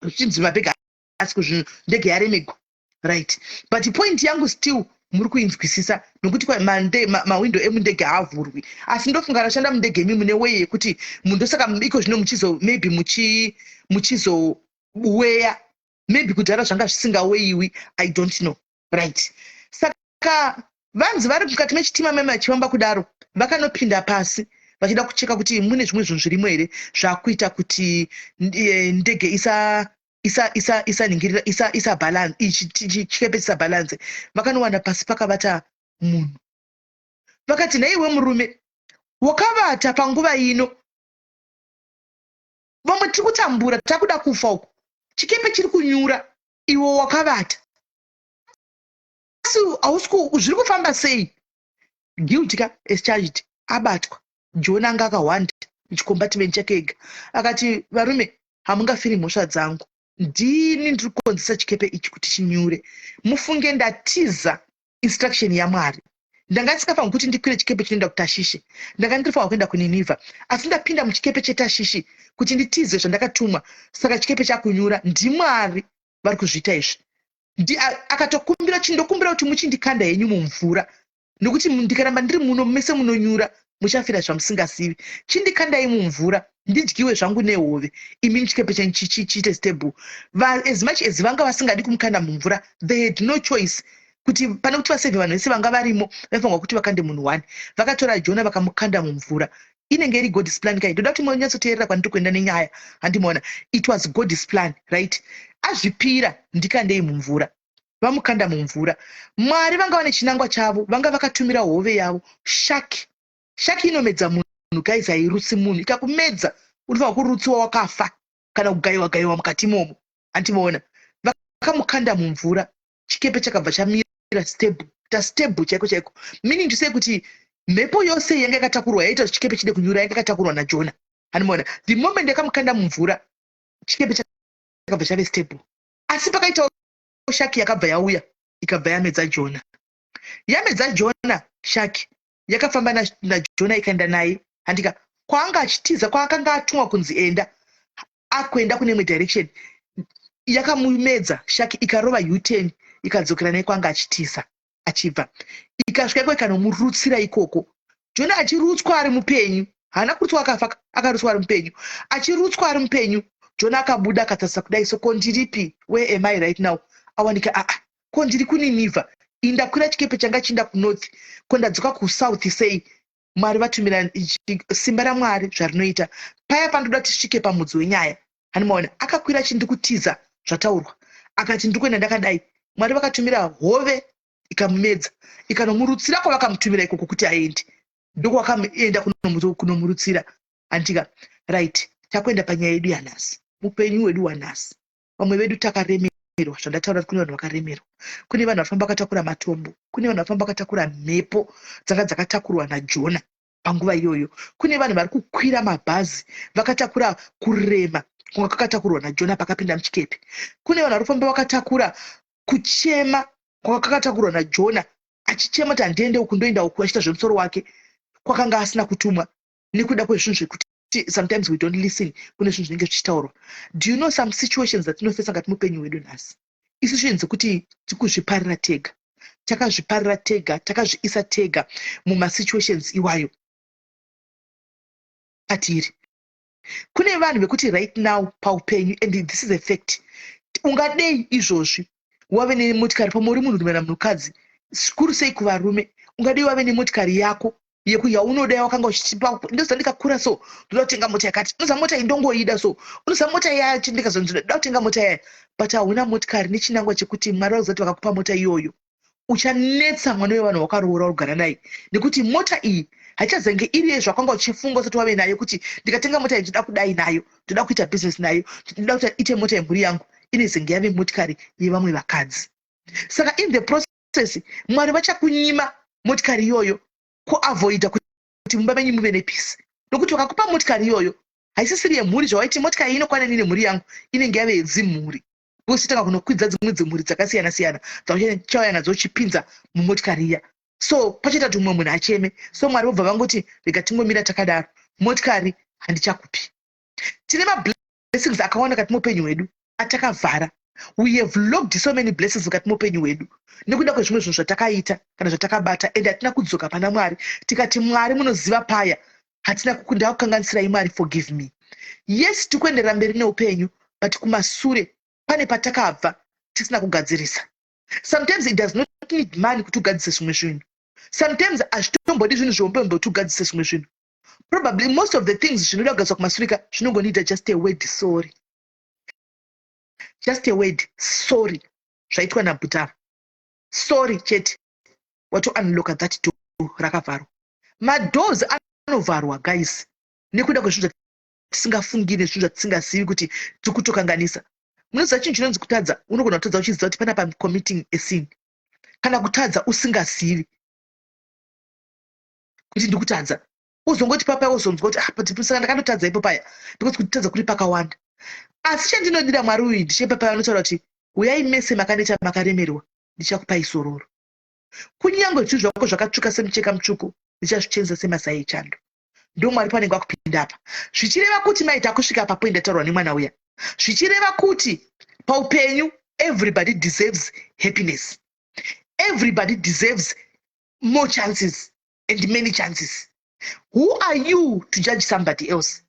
zvichinzi mabhegi asi kuzvinhu ndege yaremegwa, right? But point yangu still muri kuinzwisisa, nokuti mawindo emundege haavhurwi. Asi ndofunga rashanda mundege imi mune way yekuti ndosaka iko zvino muchizo maybe muchizoweya. Maybe kudhara zvanga zvisingaweyiwi, I don't know, right? Saka vanzi vari mukati mechitima meme vachifamba kudaro, vakanopinda pasi vachida kucheka kuti mune zvimwe zvinhu zvirimo here zvakuita kuti ndege isa isaningirira, isa balance, chikepe chisabhalanse. Vakanowana pasi pakavata munhu. Vakati, "Nhaiwe murume, wakavata panguva ino, vamwe tiri kutambura, takuda kufa uku, chikepe chiri kunyura, iwe wakavata, asi hausi, zviri kufamba sei?" Guilty ka as charged, abatwa. Jona anga akahwanda muchicompartment chake ega. Akati, "Varume, hamungafiri mhosva dzangu. Ndini ndiri kukonzesa chikepe ichi kuti chinyure. Mufunge, ndatiza instruction yaMwari. Ndanga ndisingafaniri kuti ndikwire chikepe chinoenda kuTashishi. Ndanga ndirifanira kuenda kuNinivha, asi ndapinda muchikepe cheTashishi kuti nditize zvandakatumwa. Saka chikepe chakunyura, ndiMwari vari kuzviita izvi." Akatokumbira, "Chindokumbira kuti muchindikanda henyu mumvura, nokuti ndikaramba ndiri muno mese munonyura, muchafira zvamusingazivi. Chindikandai mumvura, ndidyiwe zvangu nehove, imi chikepe chenyu chiite stable." As much as vanga vasingadi kumukanda mumvura, they had no choice kuti pane kuti vasevhe vanhu vese vanga varimo, vaifanirwa kuti vakande munhu one. Vakatora Jona vakamukanda mumvura. Inenge iri God's plan kai. Ndoda kuti munyatsoteerera kwandiri kuenda nenyaya. Handimaona, it was God's plan, right? Azvipira, "Ndikandei mumvura." Vamukanda mumvura. Mwari vanga vane chinangwa chavo, vanga vakatumira hove yavo, shark. Shark inomedza munhu, guys, hairutsi munhu. Ikakumedza unofanira kurutsiwa wakafa kana kugayiwa gayiwa mukati imomo. Handimaona, vakamukanda mumvura, chikepe chakabva chamira stable, tastable chaiko chaiko, meaning to say kuti mhepo yose yanga yakatakurwa yaita kuti chikepe chide kunyura yanga yakatakurwa naJona. Handimaona, the moment yakamukanda mumvura, chikepe chakabva chave stable. Asi pakaitawo Shark yakabva yauya, ikabva yamedza Jona. Yamedza Jona, shark yakafamba naJona, ikaenda naye, handika, kwaanga achitiza, kwaakanga atumwa kunzi enda. Akuenda kune imwe direction, yakamumedza shark, ikarova U10, ikadzokera naye kwaanga achitiza achibva. Ikasvika iko, ikanomurutsira ikoko. Jona achirutswa ari mupenyu, haana kurutswa akafa, akarutswa ari mupenyu. Achirutswa ari mupenyu, Jona akabuda, akatarisa kudai so, "Ko ndiripi? Where am I right now?" Awanika, "Aa, ko ndiri kuNinivha. Indakwira chikepe changa chiinda kunorth, ko ndadzoka kusouth sei?" Mwari vatumira simba raMwari zvarinoita. Paya pandoda tisvike pamudzi wenyaya, hanimaona, akakwira chindi kutiza zvataurwa, akati, "Ndiri kuenda ndakadai." Mwari vakatumira hove, ikamumedza, ikanomurutsira kwavakamutumira ikoko kuti aende. Ndokwakaenda kunomurutsira, handika? Right, takuenda panyaya yedu yanhasi, mupenyu wedu wanhasi. Vamwe vedu takaremerwa. Zvandataura, kune vanhu vakaremerwa, kune vanhu vafamba vakatakura matombo, kune vanhu vafamba vakatakura mhepo dzanga dzakatakurwa naJona panguva iyoyo, kune vanhu vari kukwira mabhazi vakatakura kurema kunga kwakatakurwa naJona pakapinda muchikepe, kune vanhu vari kufamba vakatakura kuchema kwanga kwakatakurwa naJona, achichema kuti, "Handiende uku, ndoenda uku," achiita zvemusoro wake kwakanga asina kutumwa, nekuda kwezvinhu zvekuti sometimes we don't listen kune zvinhu zvinenge zvichitaurwa. Do you know some situations dzatinofesa ngati mupenyu hwedu nhasi isituation dzekuti tikuzviparira tega? Takazviparira tega, takazviisa tega mumasituations iwayo atiri. Kune vanhu vekuti right now paupenyu, and this is a fact, ungadei izvozvi wave nemotikari, pamwe uri munhurume kana munhukadzi, zvikuru sei kuvarume, ungadei wave nemotikari yako yaunoda, yawakanga uchitipa, "Ndoziva ndikakura so ndoda kutenga mota yakati, unoziva mota iyi ndongoida so, unoziva mota yacho ndikazonzi ndoda kutenga mota yaya." But hauna motikari nechinangwa chekuti Mwari vakuziva kuti vakakupa mota iyoyo, uchanetsa mwana wevanhu wakaroora ugara naye, nekuti mota iyi haichazenge iri yezvakwanga uchifunga usati wave nayo, kuti, "Ndikatenga mota iyi ndoda kudai nayo, ndoda kuita bhizinesi nayo, ndoda kuti ite mota yemhuri yangu." Inezenge yave motikari yevamwe vakadzi. Saka in the process Mwari vachakunyima motikari iyoyo kuavoida kuti mumba menyu muve nepeace, nokuti vakakupa motikari iyoyo haisisiri yemhuri. Zvawaiti motikari inokwana nini nemhuri yangu, inenge yave yedzimhuri, usitanga kunokwidza dzimwe dzimhuri dzakasiyana siyana dzauchauya nadzo uchipinza mumotikari iya. So pachaita kuti mumwe munhu acheme. So Mwari vobva vangoti, "Rega tingomira takadaro, motikari handichakupi." Tine mablessings akawanda kati muupenyu hwedu atakavhara. We have locked so many blessings mukati muupenyu hwedu nekuda kwezvimwe zvinhu zvatakaita kana zvatakabata, and hatina kudzoka pana Mwari tikati, "Mwari, munoziva paya hatina ndakukanganisirai. Mwari, forgive me." Yes, tikuenderera mberi neupenyu, but kumasure pane patakabva tisina kugadzirisa. Sometimes it does not need money kuti ugadzise zvimwe zvinhu. Sometimes hazvitombodi zvinhu zveupembe kuti ugadzise zvimwe zvinhu. Probably most of the things zvinoda kugadziswa kumasure zvinongonida just a word sorry, just a word sorry. Zvaitwa nabhutara, sorry chete, wato unlocka that door rakavharwa. Madoors anovharwa, guys, nekuda kwezvinhu zvatisingafungiri, nezvinhu zvatisingazivi kuti tiri kutokanganisa. Munoziva chinhu chinonzi kutadza? Unogona kutadza uchiziva kuti panapa committing a sin, kana kutadza usingazivi kuti ndikutadza, uzongoti papa uzonzwa kuti, "Ah, saka ndakandotadza ipo paya," because kutadza kuri pakawanda. Asi chandinodira Mwari uyu ndichepapa, anotaura kuti, "Uyai mese makaneta, makaremerwa, ndichakupai zororo. Kunyange zvinhu zvako zvakatsvuka semucheka mutsvuku, ndichazvichenesa semasai echando." Ndo Mwari panenge akupinda apa, zvichireva kuti maita kusvika papoint yataurwa nemwana uya, zvichireva kuti paupenyu everybody deserves happiness, everybody deserves more chances and many chances. Who are you to judge somebody else?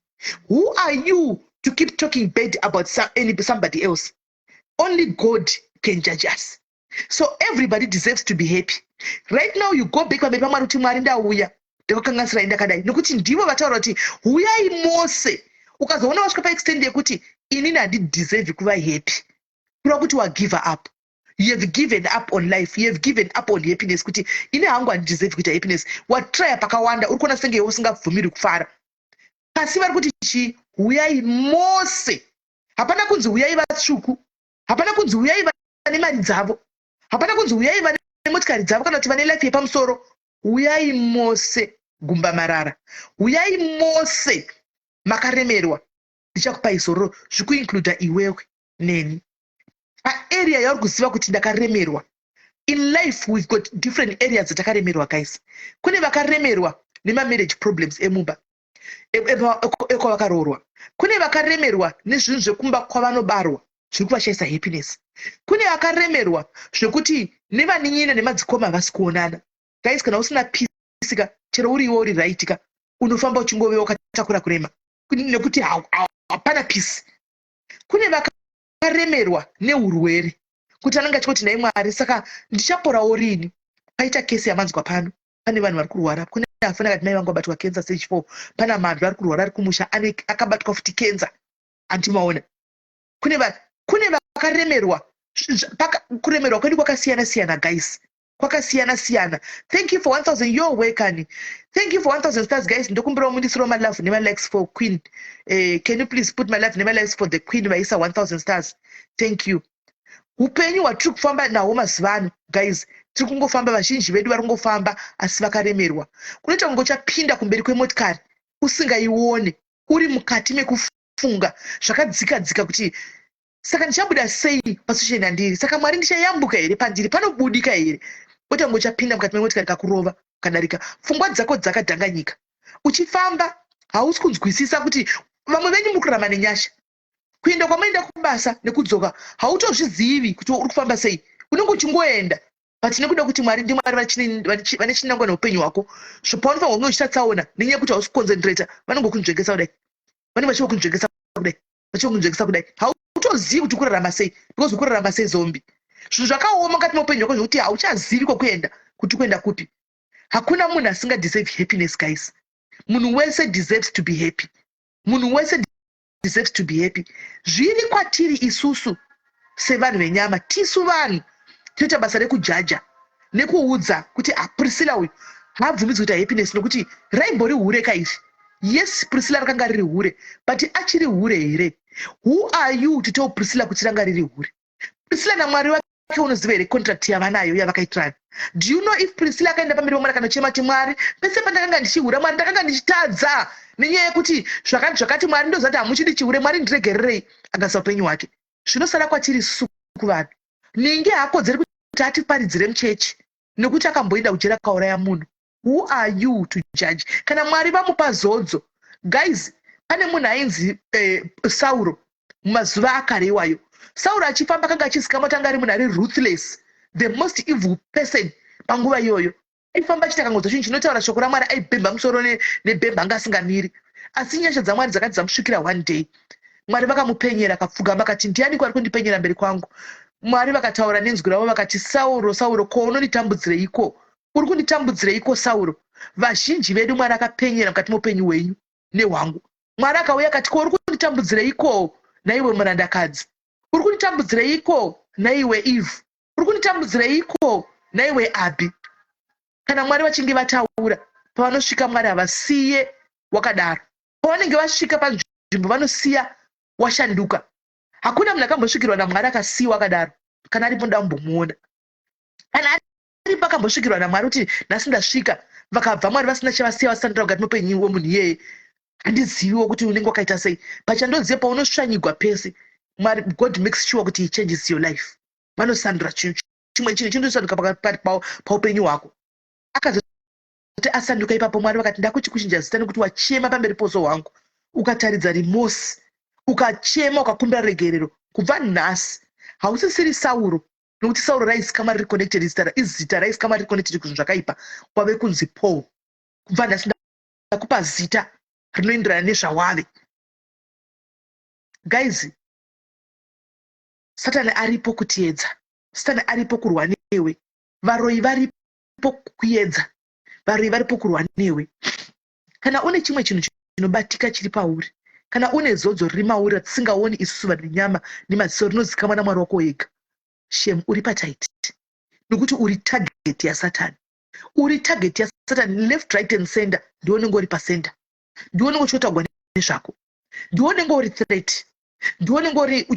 Who are you to keep talking bad about somebody else? Only God can judge us. So everybody deserves to be happy. Right now you go back pamberi paMwari kuti, "Mwari, ndauya, ndakakanganisirai ndakadai," nekuti ndivo vataura kuti, "Huyai mose." Ukazoona wasvika paextent yekuti, "Inini handideserve kuva happy," kureva kuti wagive up. You have given up on life, you have given up on happiness, kuti, "Ini hangu handideserve kuita happiness." Watraya pakawanda, uri kuona senge iwe usingabvumiri kufara. Asi vari kuti chii? "Huyai mose." Hapana kunzi huyai vatsvuku, hapana kunzi huyai vane mari dzavo, hapana kunzi huyai vane motikari dzavo kana kuti vane life yepamusoro. Huyai mose gumba marara, huyai mose makaremerwa, ndichakupai zororo. Zvikuincluda iwewe neni. Paarea yauri kuziva kuti ndakaremerwa. In life we've got different areas dzatakaremerwa, guys. Kune vakaremerwa nemamarriage problems emumba ekwavakaroorwa. Kune vakaremerwa nezvinhu zvekumba kwavanobarwa zviri kuvashayisa happiness. Kune vakaremerwa zvekuti nevanin'ina nemadzikoma havasi kuonana. Guys, kana usina peace ka, chero uriwo uri right ka, unofamba uchingove wakatakura kurema nekuti hapana peace. Kune vakaremerwa neurwere, kuti anenge achingoti, "Nhai Mwari, saka ndichaporawo rini?" Paita kesi yamanzwa pano, pane vanhu vari kurwara. Kune afana kati mai vangu vabatwa cancer stage 4. Pana manhu vari kurwara ari kumusha, akabatwa futi cancer. Andimaona kune vakaremerwa. Kuremerwa kwedu kwakasiyana siyana, guys, kwakasiyana siyana. Thank you for 1000. Yo, wekani, thank you for 1000 stars, guys. Ndokumbirawo mundisirawo malove nemalikes for Queen. Can you please put my love nemalikes for the Queen vaisa 1000 stars? Thank you. Upenyu hwatiri kufamba nahwo mazuva ano, guys, tiri kungofamba. Vazhinji vedu vari kungofamba asi vakaremerwa. Kunoita kunge uchapinda kumberi kwemotikari usingaione, uri mukati mekufunga zvakadzika dzika kuti, "Saka ndichabuda sei pasituation yandiri? Saka Mwari, ndichayambuka here? Pandiri panobudika here?" Oita kunge uchapinda mukati memotikari kakurova kadarika. Pfungwa dzako dzakadhanganyika uchifamba, hausi kunzwisisa kuti vamwe venyu muri kurarama nenyasha. Kuenda kwamuenda kubasa nekudzoka, hautozvizivi kuti uri kufamba sei. Unenge uchingoenda, but nekuda kuti Mwari ndiMwari vane chinangwa neupenyu hwako. So paunofanirwa kunge uchiita tsaona, nenyaya yekuti hausi kuconcentrata, vanongokunzvengesa kudai, vanenge vachingokunzvengesa kudai, vachingokunzvengesa kudai. Hautozivi kuti kurarama sei, because ukurarama sezombie. Zvinhu zvakaoma mukati meupenyu hwako zvekuti hauchazivi kwekuenda, kuti kuenda kupi. Hakuna munhu asingadeserve happiness, guys. Munhu wese deserves to be happy. Munhu wese deserves to be happy. Zviri kwatiri isusu sevanhu venyama, tisu vanhu tinoita basa rekujaja nekuudza kuti, "Ah, Priscilla uyu haabvumidzwi kuita happiness nokuti raimbori hure kaizvi." Yes, Priscilla rakanga riri hure, but achiri hure here? Who are you to tell Priscilla kuti ranga riri hure? Priscilla naMwari wake, unoziva here contract yavanayo yavakaitirana? Do you know if Priscilla akaenda pamberi pamwari akanochema kuti, "Mwari, pese pandakanga ndichihura, Mwari, ndakanga ndichitadza nenyaya yekuti zvakati zvakati, Mwari, ndoziva kuti hamuchidi chihure, Mwari, ndiregererei," agasa upenyu hwake? Zvinosara kwatiri isusu kuvanhu. Ninge haakodzeri kuti atiparidzire muchechi nekuti akamboenda kujeri akauraya munhu. Who are you to judge? Kana Mwari vamupa zodzo, guys, pane munhu ainzi Sauro mumazuva akare iwayo. Sauro achifamba akanga achizikamwa kuti anga ari munhu ari ruthless, the most evil person panguva iyoyo. Aifamba achiti akangonzwa chinhu chinotaura shoko raMwari, aibhemba musoro nebhemba, anga asingamiri. Asi nyasha dzaMwari dzakati dzamusvikira one day, Mwari vakamupenyera. Akapfugama akati, "Ndianiko ari kundipenyera mberi kwangu?" Mwari vakataura nenzwi ravo vakati, "Sauro, Sauro, ko unonditambudzireiko? Uri kunditambudzireiko, Sauro?" Vazhinji vedu Mwari akapenyera mukati meupenyu hwenyu nehwangu. Mwari akauya akati, "Ko uri kunditambudzireiko naiwe murandakadzi? Uri kunditambudzireiko naiwe Eve? Uri kunditambudzireiko naiwe Abhi?" Kana Mwari vachinge vataura, pavanosvika Mwari havasiye wakadaro. Pavanenge vasvika panzvimbo, vanosiya washanduka. Hakuna munhu akambosvikirwa naMwari akasiyiwa akadaro. Kana aripo, ndambomuona. Kana aripo akambosvikirwa naMwari kuti nhasi ndasvika, vakabva Mwari vasina chavasiya vasandura mukati meupenyu wemunhu iyeye, handiziviwo kuti unenge wakaita sei. Pachandoziva, paunosvanyigwa pese, Mwari, God makes sure kuti he changes your life. Vanosandura chinhu chimwe, chinhu chinosanduka paupenyu hwako. Akazoti asanduka ipapo, Mwari vakati, "Ndakuti kuchinja zita nekuti wachema pamberi poso hwangu, ukataridza remorse, ukachema, ukakumbira regerero. Kubva nhasi hausisiri Sauro," nokuti Sauro raizikamwa riri connected, zita izita raizikamwa riri connected kuzvinhu zvakaipa. "Kwave kunzi Paul. Kubva nhasi ndakupa zita rinoenderana nezvawave." Guys, Satani aripo kutiedza. Satani aripo kurwa newe. Varoyi varipo kuedza, varoyi varipo kurwa newe. Kana une chimwe chinhu chinobatika chiri pauri, kana une zodzo riri mauri ratisingaoni isusu vanhu venyama nemaziso, rinozikamwa naMwari wako wega, shem, uri patight, nokuti uri target yaSatani. Uri target yaSatani left, right and center. Ndiwe unenge uri pacenter, ndiwe unenge uchiotaurwa nezvako, ndiwe unenge uri threat, ndiwe unenge uri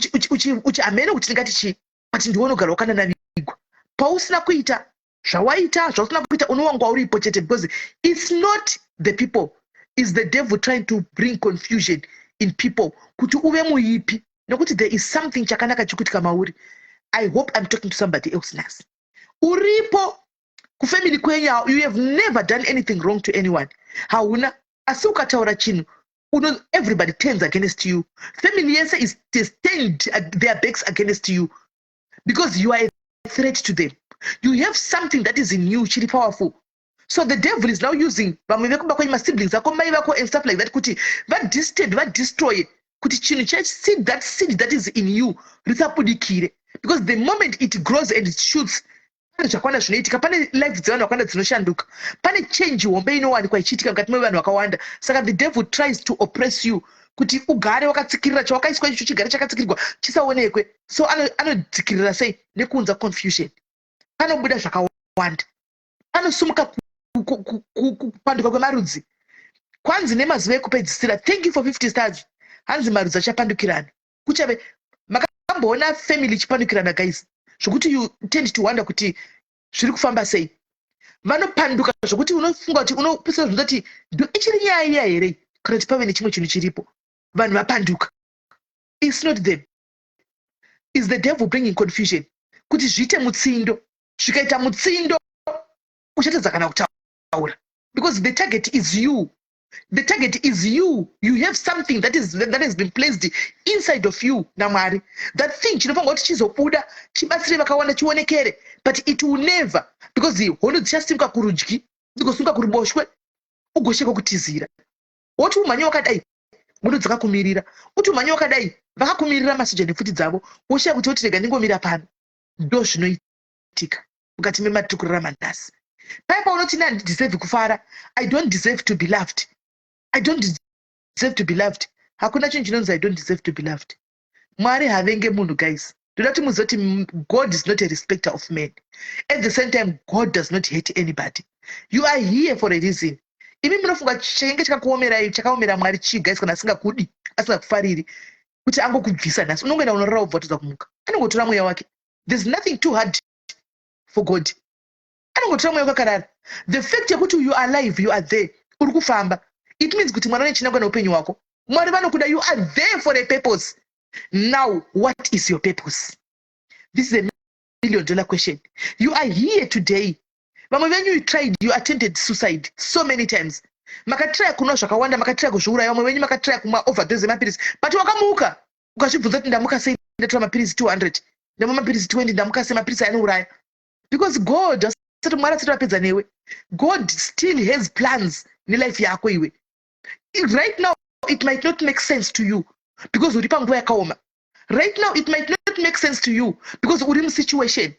hamene kuti ndingati chii, but ndiwe unogara wakananavigwa. Pausina kuita zvawaita, zvausina kuita, unowangwa uripo chete, because it's not the people, is the devil trying to bring confusion in people kuti uve muipi, nekuti there is something chakanaka chikuitika mauri. I hope I'm talking to somebody else nhasi. Uripo kufamily kwenyu, you have never done anything wrong to anyone, hauna. Asi ukataura chinhu, everybody turns against you. Family yese is turned their backs against you because you are a threat to them. You have something that is in you chiri powerful. So the devil is now using vamwe vekumba kwenyu, masiblings ako, mai vako and stuff like that, kuti vadisturb, vadestroy kuti chinhu cheseed, that seed that is in you, risabudikire. Because the moment it grows and it shoots, pane zvakawanda zvinoitika, pane life dzevanhu vakawanda dzinoshanduka, pane change hombe inowanikwa ichiitika mukati mevanhu vakawanda. Saka the devil tries to oppress you kuti ugare wakatsikirira chawakaiswa icho, chigare chakatsikirirwa, chisaonekwe. So anotsikirira sei? Nekuunza confusion. Panobuda zvakawanda, panosumuka kupanduka kwemarudzi. Kwanzi nemazuva ekupedzisira, thank you for 50 stars, hanzi marudzi achapandukirana. Kuchave makamboona family ichipandukirana, guys, zvokuti you tend to wonder kuti zviri kufamba sei. Vanopanduka zvokuti unofunga kuti unopisa zvindoti ndo ichiri nyaya iya here, kana kuti pave nechimwe chinhu chiripo. Vanhu vapanduka. It's not them, is the devil bringing confusion kuti zviite mutsindo. Zvikaita mutsindo, uchatadza kana kutaura, because the target is you. The target is you. You have something that has been placed inside of you naMwari. That thing chinofanira kuti chizobuda, chibatsire vakawanda, chionekere, but it will never, because hondo dzichasimuka kurudyi, dzigosimuka kuruboshwe, ugosheka kutizira. Woti umhanye wakadai, hondo dzakakumirira. Uti umhanye wakadai, vakakumirira masoja nepfuti dzavo. Woshaya kuti woti rega ndingomira pano. Ndo zvinoitika mukati mematiri kurarama nhasi. Paya paunoti, "Ne handideserve kufara, I don't deserve to be loved, I don't deserve to be loved," hakuna chinhu chinonzi "I don't deserve to be loved." Mwari havenge munhu, guys. Ndoda kuti muzive kuti God is not a respecter of men. At the same time, God does not hate anybody. You are here for a reason. Imi munofunga chinge chakakuomerai, chakaomera Mwari chii, guys? Kana asingakudi, asingakufariri, kuti angokubvisa nhasi, unongoenda unorara, wobva watadza kumuka, anongotora mweya wake. There's nothing too hard for God. Anongotora mweya wakakarara. The fact yekuti you are alive, you are there, uri kufamba, it means kuti Mwari vane chinangwa neupenyu hwako. Mwari vanokuda. You are there for a purpose. Now, what is your purpose? This is a million dollar question. You are here today. Vamwe venyu, you tried, you attempted suicide so many times. Makatraya kunwa zvakawanda, makatraya kuzviuraya. Vamwe venyu makatraya kumwa overdose yemapirisi, but wakamuka. Ukazvibvunza kuti, "Ndamuka sei? Ndatora mapirisi 200, ndamwa mapirisi 20, ndamuka sei?" Mapirisi anouraya, because God asati, Mwari asati vapedza newe. God still has plans nelife yako iwe. Right now it might not make sense to you because uri panguva yakaoma. Right now it might not make sense to you because uri musituation.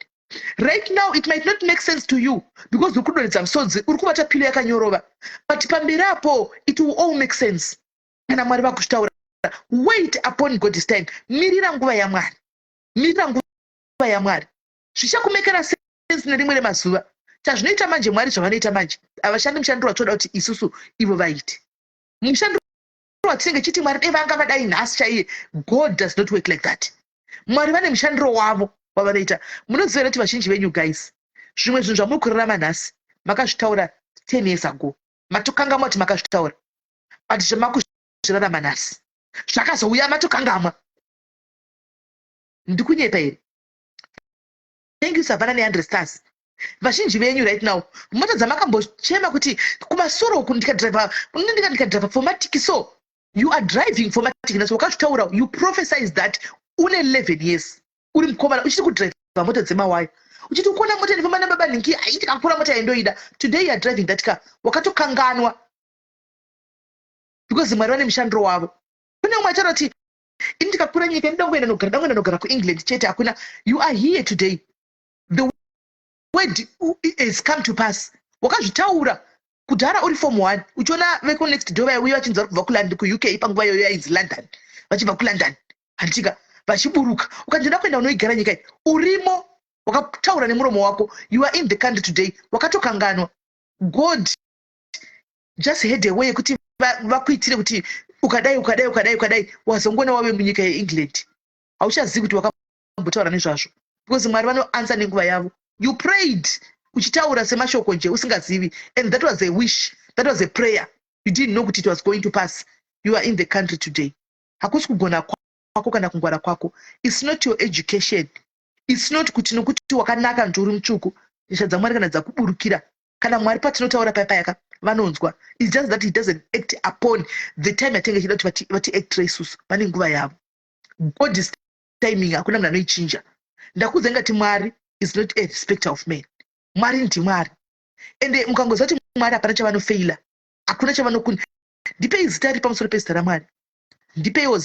Right now it might not make sense to you because uri kudonhedza musodzi, uri kubata pillow yakanyorova. But pamberi apo it will all make sense kana Mwari vakuzvitaura. Wait upon God's time. Mirira nguva yaMwari, mirira nguva yaMwari. Zvichakumekera sense nerimwe remazuva. Chazvinoita manje, Mwari zvavanoita manje, havashandi mushandiro watoda kuti isusu ivo vaite. Mushandiro watinenge chiti Mwari dai vanga vadai nhasi chaiye, God does not work like that. Mwari vane mushandiro wavo wavanoita. Munoziva here kuti vazhinji venyu, guys, zvimwe zvinhu zvamuri kurarama nhasi makazvitaura 10 years ago, matokangamwa kuti makazvitaura, but zvamakuzvirarama nhasi zvakazouya matokangamwa? Ndikunyepa here? Thank you, Savana, ne100 stars. Vazhinji venyu right now, mota dzamakambochema kuti kumasoro uku ndikadhiraivha, ndikadhiraivha 4Matic, so you are driving 4Matic nhasi. Wakazvitaura, you prophesize that une 11 years, uri mukomana, uchiti kudhiraivha mota dzemawaya, uchiti ukuona mota inofamba nababa nhingi, ai, ndikakura mota yandoida. Today you are driving that car. Wakatokanganwa because Mwari vane mushandiro wavo. Kune umwe achara kuti, "Ini ndikakura nyika inoda nogara, dangoenda nogara kuEngland chete, hakuna." You are here today. The word has come to pass. Wakazvitaura kudhara uri form one, uchiona vekunext door vaiuya vachinzi vari kubva kuUK, panguva iyoyo yainzi London, vachibva kuLondon, handitika, vachiburuka, ukati, "Ndoda kuenda unoigara nyika iyi." Urimo, wakataura nemuromo wako. You are in the country today. Wakatokanganwa. God just had a way yekuti vakuitire kuti ukadai, ukadai, ukadai, ukadai, wazongona wave munyika yeEngland. Hauchazivi kuti wakambotaura nezvazvo, because Mwari vanoansa nenguva yavo. You prayed uchitaura semashoko nje, usingazivi, and that was a wish, that was a prayer. You didn't know kuti it was going to pass. You are in the country today. Hakusi kugona kwako kana kungwara kwako. It's not your education. It's not kuti nokuti wakanaka nti uri mutsvuku. Nyasha dzaMwari kana dzakuburukira, kana Mwari patinotaura paya payaka vanonzwa. It's just that he doesn't act upon the time yatinge chida kuti vatiactire isusu. Vane nguva yavo. God is timing, hakuna munhu anoichinja. Ndakuudza ngati Mwari is not a respecter of man. Mwari ndiMwari, ende mukangoziva kuti Mwari hapana chavanofeila, hakuna chavanokunda. Ndipei zita riri pamusoro pezita raMwari. Ndipeiwo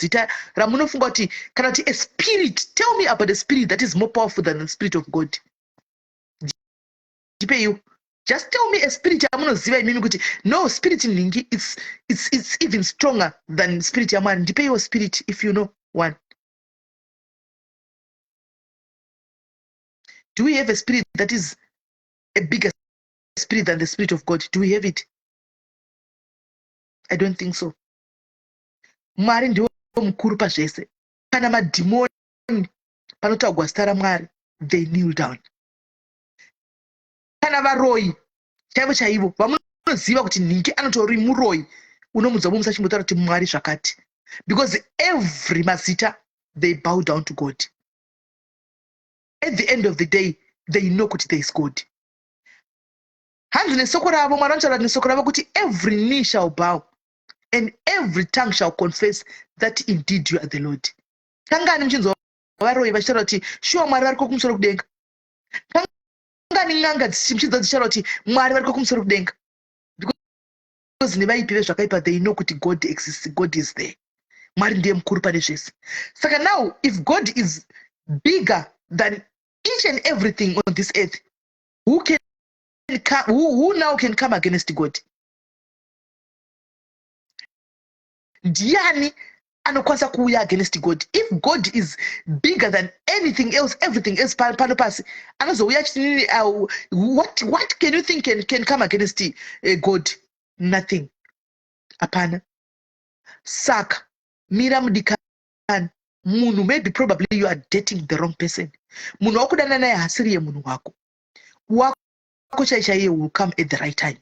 zita ramunofunga kuti, kana kuti a spirit. Tell me about a spirit that is more powerful than the spirit of God. Ndipeiwo, just tell me a spirit yamunoziva imimi kuti no, spirit nhingi, it's even stronger than spirit yaMwari. Ndipeiwo spirit if you know one. Do we have a spirit that is a bigger spirit than the spirit of God? Do we have it? I don't think so. Mwari ndiwo mukuru pazvese. Kana madhimoni, panotaurwa zita raMwari, they kneel down. Kana varoyi chaivo chaivo vamunoziva kuti nhingi anotori muroyi, unomudza mumusa chimbotaura kuti Mwari zvakati, because every mazita, they bow down to God. At the end of the day, they know kuti there is God. Hanzi nesoko ravo, Mwari vanotaura nesoko ravo kuti every knee shall bow and every tongue shall confess that indeed you are the Lord. Kangani muchinzwa varoyi vachitaura kuti shuwa Mwari variko kumusoro kudenga? Kangani n'anga muchinzwa dzichitaura kuti Mwari variko kumusoro kudenga? Because nevaipi vezvakaipa, they know kuti God exists, God is there. Mwari ndiye mukuru pane zvese. Saka now, if God is bigger than each and everything on this earth, who now can come against God? Ndiani anokwanisa kuuya against God if God is bigger than anything else, everything else pano pasi? Anozouya achiti, what can you think can come against God? Nothing, hapana. Saka mira, mudikani. Munhu, maybe probably you are dating the wrong person. Munhu wakudana naye hasiriye munhu wako. Wako chai chaiye will come at the right time.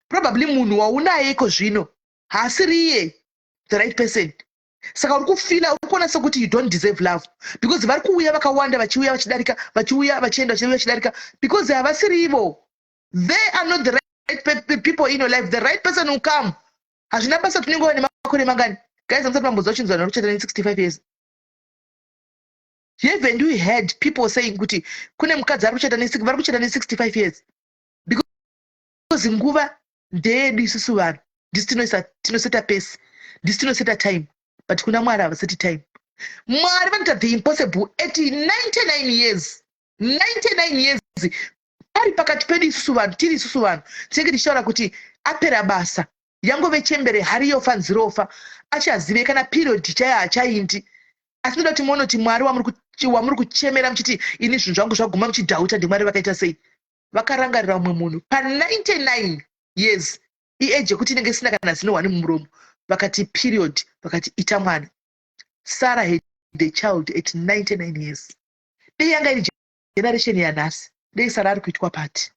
Probably munhu waunaye iko zvino haasiriye the right person. Saka uri kufeela, uri kuona sekuti you don't deserve love, because vari kuuya vakawanda, vachiuya vachidarika, vachiuya vachienda, vachiuya vachidarika, because havasirivo. They are not the right people in your life. The right person will come. Hazvina basa tinenge nemakore mangani. Guys, amusati mambonzwa chinzwa naruchata ne65 years? Haven't we heard people saying kuti kune mukadzi ari kuchata, vari kuchata ne65 years? Because nguva ndeyedu isusu vanhu. Ndisi tinoseta pace, ndisi tinoseta time, but kuna Mwari havaseti time. Mwari vanoita the impossible at 99 years. 99 years, ari pakati pedu isusu vanhu. Tiri isusu vanhu tinenge tichitaura kuti apera basa, yangove chembere, hari yofa, nzirofa, achazive kana period chaiyo hachaindi. Asi ndoda kuti muone kuti Mwari wamuri kuchemera muchiti ini zvinhu zvangu zvaguma, muchidhauta, ndiMwari vakaita sei? Vakarangarira mumwe munhu pa99 years, iage yekuti inenge isina kana zino one mumuromo. Vakati period, vakati ita mwana. Sarah had a child at 99 years. Dei yanga iri generation yanhasi, dei Sara ari kuitwa pati,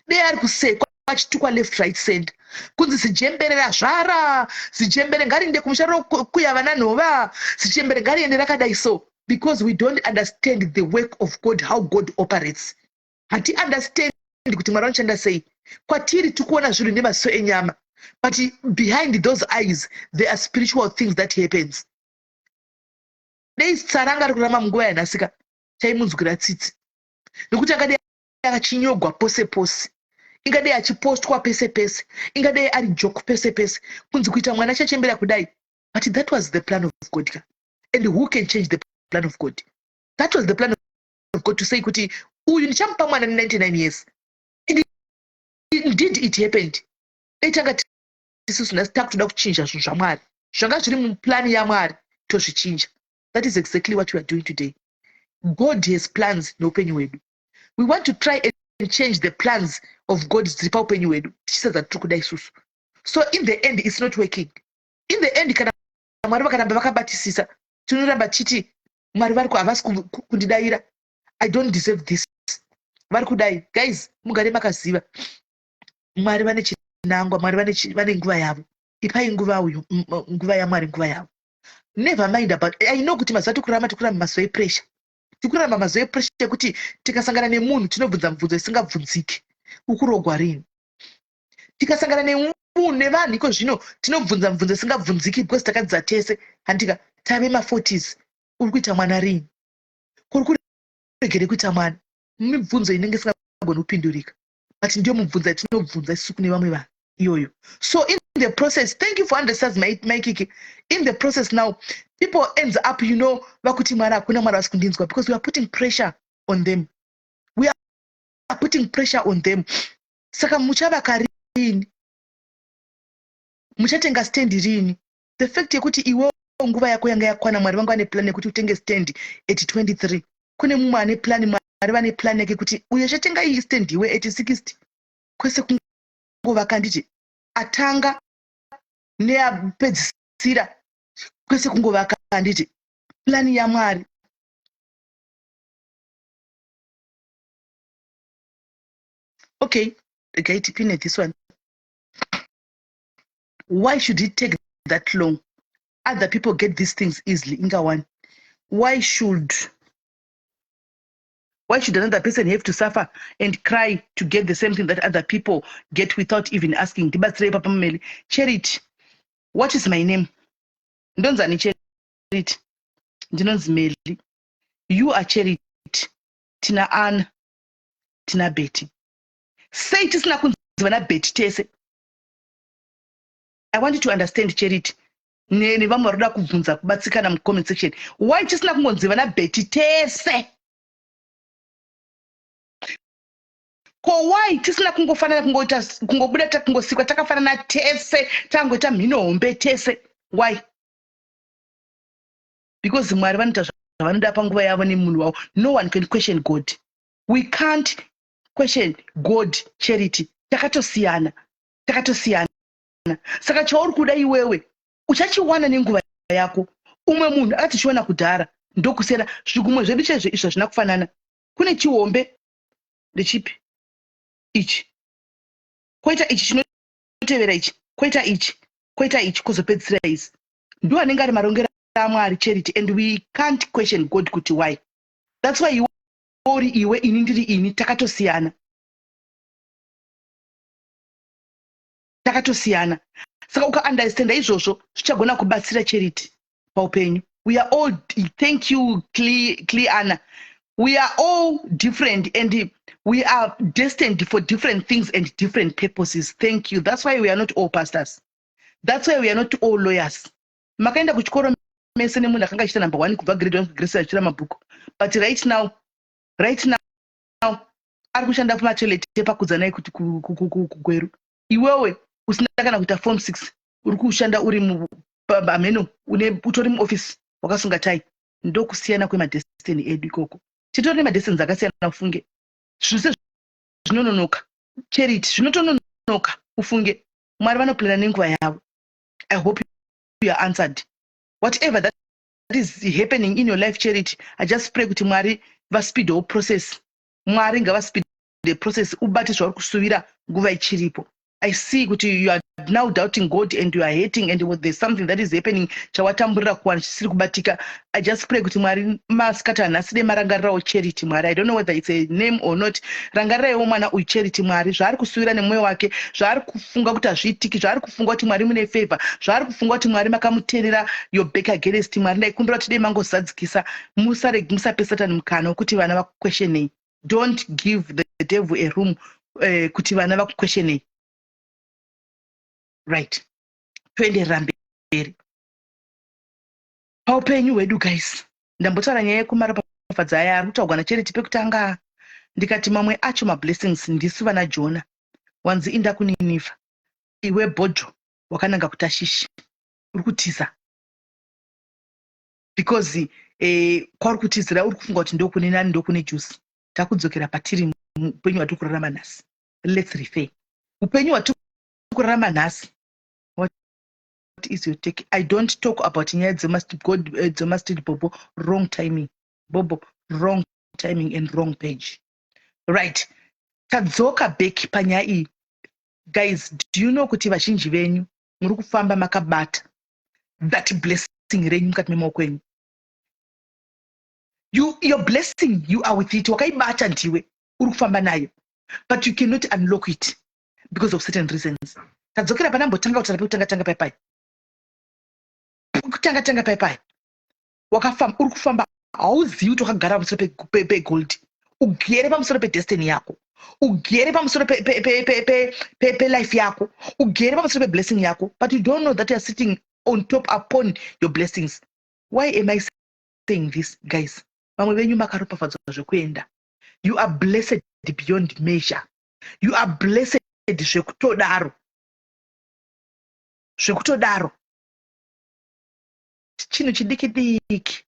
dei ari kusekwa, achitukwa left, right, center, kunzi zijembere razvara, zijembere ngariende kumusha rokuya vana nhova, zijembere ngariende rakadai. So because we don't understand the work of God, how God operates, hati understand kuti Mwari vanoshanda sei kwatiri. Tikuona zvinhu nemaziso enyama, but behind those eyes there are spiritual things that happens. Dei Sara anga ari kurarama munguva yanhasika, chaimunzwira tsitsi, nekuti angadei achinyogwa pose pose, ingadei achipostwa pese pese, ingadei ari joke pese pese, kunzi kuita mwana chachembera kudai. But that was the plan of God ka, and who can change the plan of God? That was the plan of God to say kuti uyu ndichamupa mwana ne99 years, and indeed it happened. Dei tanga isusu nhasi takutoda kuchinja zvinhu zvaMwari, zvanga zviri muplani yaMwari, tozvichinja. That is exactly what we are doing today. God has plans neupenyu hwedu. We want to try and change the plans of God dziri paupenyu hwedu, tichisadza tiri kuda isusu. So in the end, it's not working. In the end, kana Mwari vakaramba vakabatisisa, tinoramba tichiti Mwari vari havasi kundidayira, I don't deserve this, vari kudai. Guys, mugare makaziva Mwari vane chinangwa. Mwari vane nguva yavo. Ipai nguva uyu, nguva yaMwari, nguva yavo. Never mind about, I know kuti mazuva tikurarama, tikurarama mazuva epressure. Tiri kurarama mazuva epressure yekuti tikasangana nemunhu tinobvunza mibvunzo isingabvunziki. Ukurogwa rini? Tikasangana nemunhu, nevanhu iko zvino, tinobvunza mibvunzo isingabvunziki because takadzidza tese, handika? Tave ma40s, uri kuita mwana rini? Kuri kuregere kuita mwana? Mibvunzo inenge isingagoni kupindurika, but ndiyo mubvunzo yatinobvunza isusu kune vamwe vanhu iyoyo. So in the process, thank you for understanding, Maikiki. In the process now, people ends up vakuti Mwari hakuna, Mwari vasi kundinzwa, because we are putting pressure on them. We are putting pressure on them. Saka muchavaka rini? Muchatenga stand rini? The fact yekuti iwe nguva yako yanga yakwana, Mwari vanga vane plan yekuti utenge stand at 23. Kune mumwe ane plan, Mwari vane plan yake kuti uyo chatenga iyi stand iwe at 60. Kwese kungovaka, nditi atanga neapedzisira, kwese kungovaka, handiti plan yaMwari? Okay, regai tipine this one. Why should it take that long? Other people get these things easily. Inga one, why should another person have to suffer and cry to get the same thing that other people get without even asking? Ndibatsirei, Papa Mumeli. Charity, what is my name? Ndonzani, Charity? Ndinonzi Meli. You are Charity. Tina Anna, tina Betty. Sei tisina kunzi vana Betty tese? I want you to understand, Charity, nevamwe vari kuda kubvunza kubatsikana mucomment section. Why tisina kungonzi vana Betty tese? Ko why tisina kungofanana, kungoita, kungobuda, kungosikwa takafanana tese, tangoita mhino hombe tese? Why? Because Mwari vanoita zvavanoda panguva yavo nemunhu wavo. No one can question God. We can't question God, Charity. Takatosiyana, takatosiyana. Saka chauri kuda iwewe uchachiwana nenguva yako. Umwe munhu akatichiwana kudhara. Ndokusiyana zvigumwe zvedu chaizvo izvo hazvina kufanana. Kune chihombe, ndechipi ichi, koita ichi chinotevera ichi, koita ichi, koita ichi, kuzopedzisira izi. Ndo anenge ari marongero aMwari, Charity, and we can't question God kuti why. That's why iwe uri iwe, ini ndiri ini. Takatosiyana, takatosiyana. Saka ukaunderstanda izvozvo, zvichagona kubatsira, Charity, paupenyu. We are all, thank you, Cleana, we are all different and we are destined for different things and different purposes. Thank you. That's why we are not all pastors. That's why we are not all lawyers. Makaenda kuchikoro mese nemunhu akanga achiita number one kubva grade one kugrade six achitora mabhuku, but right now ari kushanda pamatoilet epaKudzanai kuti kuGweru. Iwewe usina kana kuita form six, uri kushanda uri hameno, utori muofisi wakasunga tai. Ndokusiyana kwemadestiny edu ikoko. Titori nemadestinies akasiyana, ufunge. Zvose zvinononoka, Charity, zvinotononoka, ufunge. Mwari vanoplana nenguva yavo. I hope you are answered. Whatever that is happening in your life, Charity, I just pray kuti Mwari vaspeedewo process. Mwari ngavaspeed the process, ubate zvauri kusuvira nguva ichiripo. I see kuti you are now doubting God and you are hating and there's something that is happening chawatamburira kuwana chisiri kubatika. I just pray kuti Mwari masikati anhasi dai marangarirawo Charity. Mwari, I don't know whether it's a name or not, rangariraiwo mwana uyu Charity, Mwari, zvaari kusuvira nemwoyo wake, zvaari kufunga kuti hazviitiki, zvaari kufunga kuti Mwari mune favor, zvaari kufunga kuti Mwari makamuterera your back against. Mwari, ndaikumbira kuti dai mangozadzikisa. Musape Satani mukana wekuti vana vakuquestionei. Don't give the devil a room kuti vana vakuquestionei. Right, toenderera mberi paupenyu hwedu. Guys, ndambotaura nyaya yekumaropafadzo aya ari kutaurwa naCharity pekutanga, ndikati mamwe acho mablessings ndisu vana Jona. Wanzi inda kuNinivha, iwe bhojo wakananga kuTashishi, uri kutiza because kwauri kutizira uri kufunga kuti ndokune nani, ndokune juice. Takudzokera patiri, upenyu hwatiri kurarama nhasi. Let's refer upenyu hwatiri kurarama nhasi. What is your take? I don't talk about nyaya dzemastreet. Bobo, wrong timing. Bobo, wrong timing and wrong page. Right, tadzoka back panyaya iyi. Guys, do you know kuti vazhinji venyu muri kufamba makabata that blessing renyu mukati memaoko enyu? You, your blessing, you are with it. Wakaibata ndiwe uri kufamba nayo, but you cannot unlock it because of certain reasons. Tadzokera panambotanga kutaura pekutanga tanga paipai, kutanga tanga paipai. Wakafamba, uri kufamba, hauzivi kuti wakagara pamusoro pegold, ugere pamusoro pedestiny yako, ugere pamusoro pelife yako, ugere pamusoro peblessing yako, but you don't know that you are sitting on top upon your blessings. Why am I saying this, guys? Vamwe venyu makaropafadzwa zvekuenda. You are blessed beyond measure. You are blessed zvekutodaro, zvekutodaro. Chinhu chidiki diki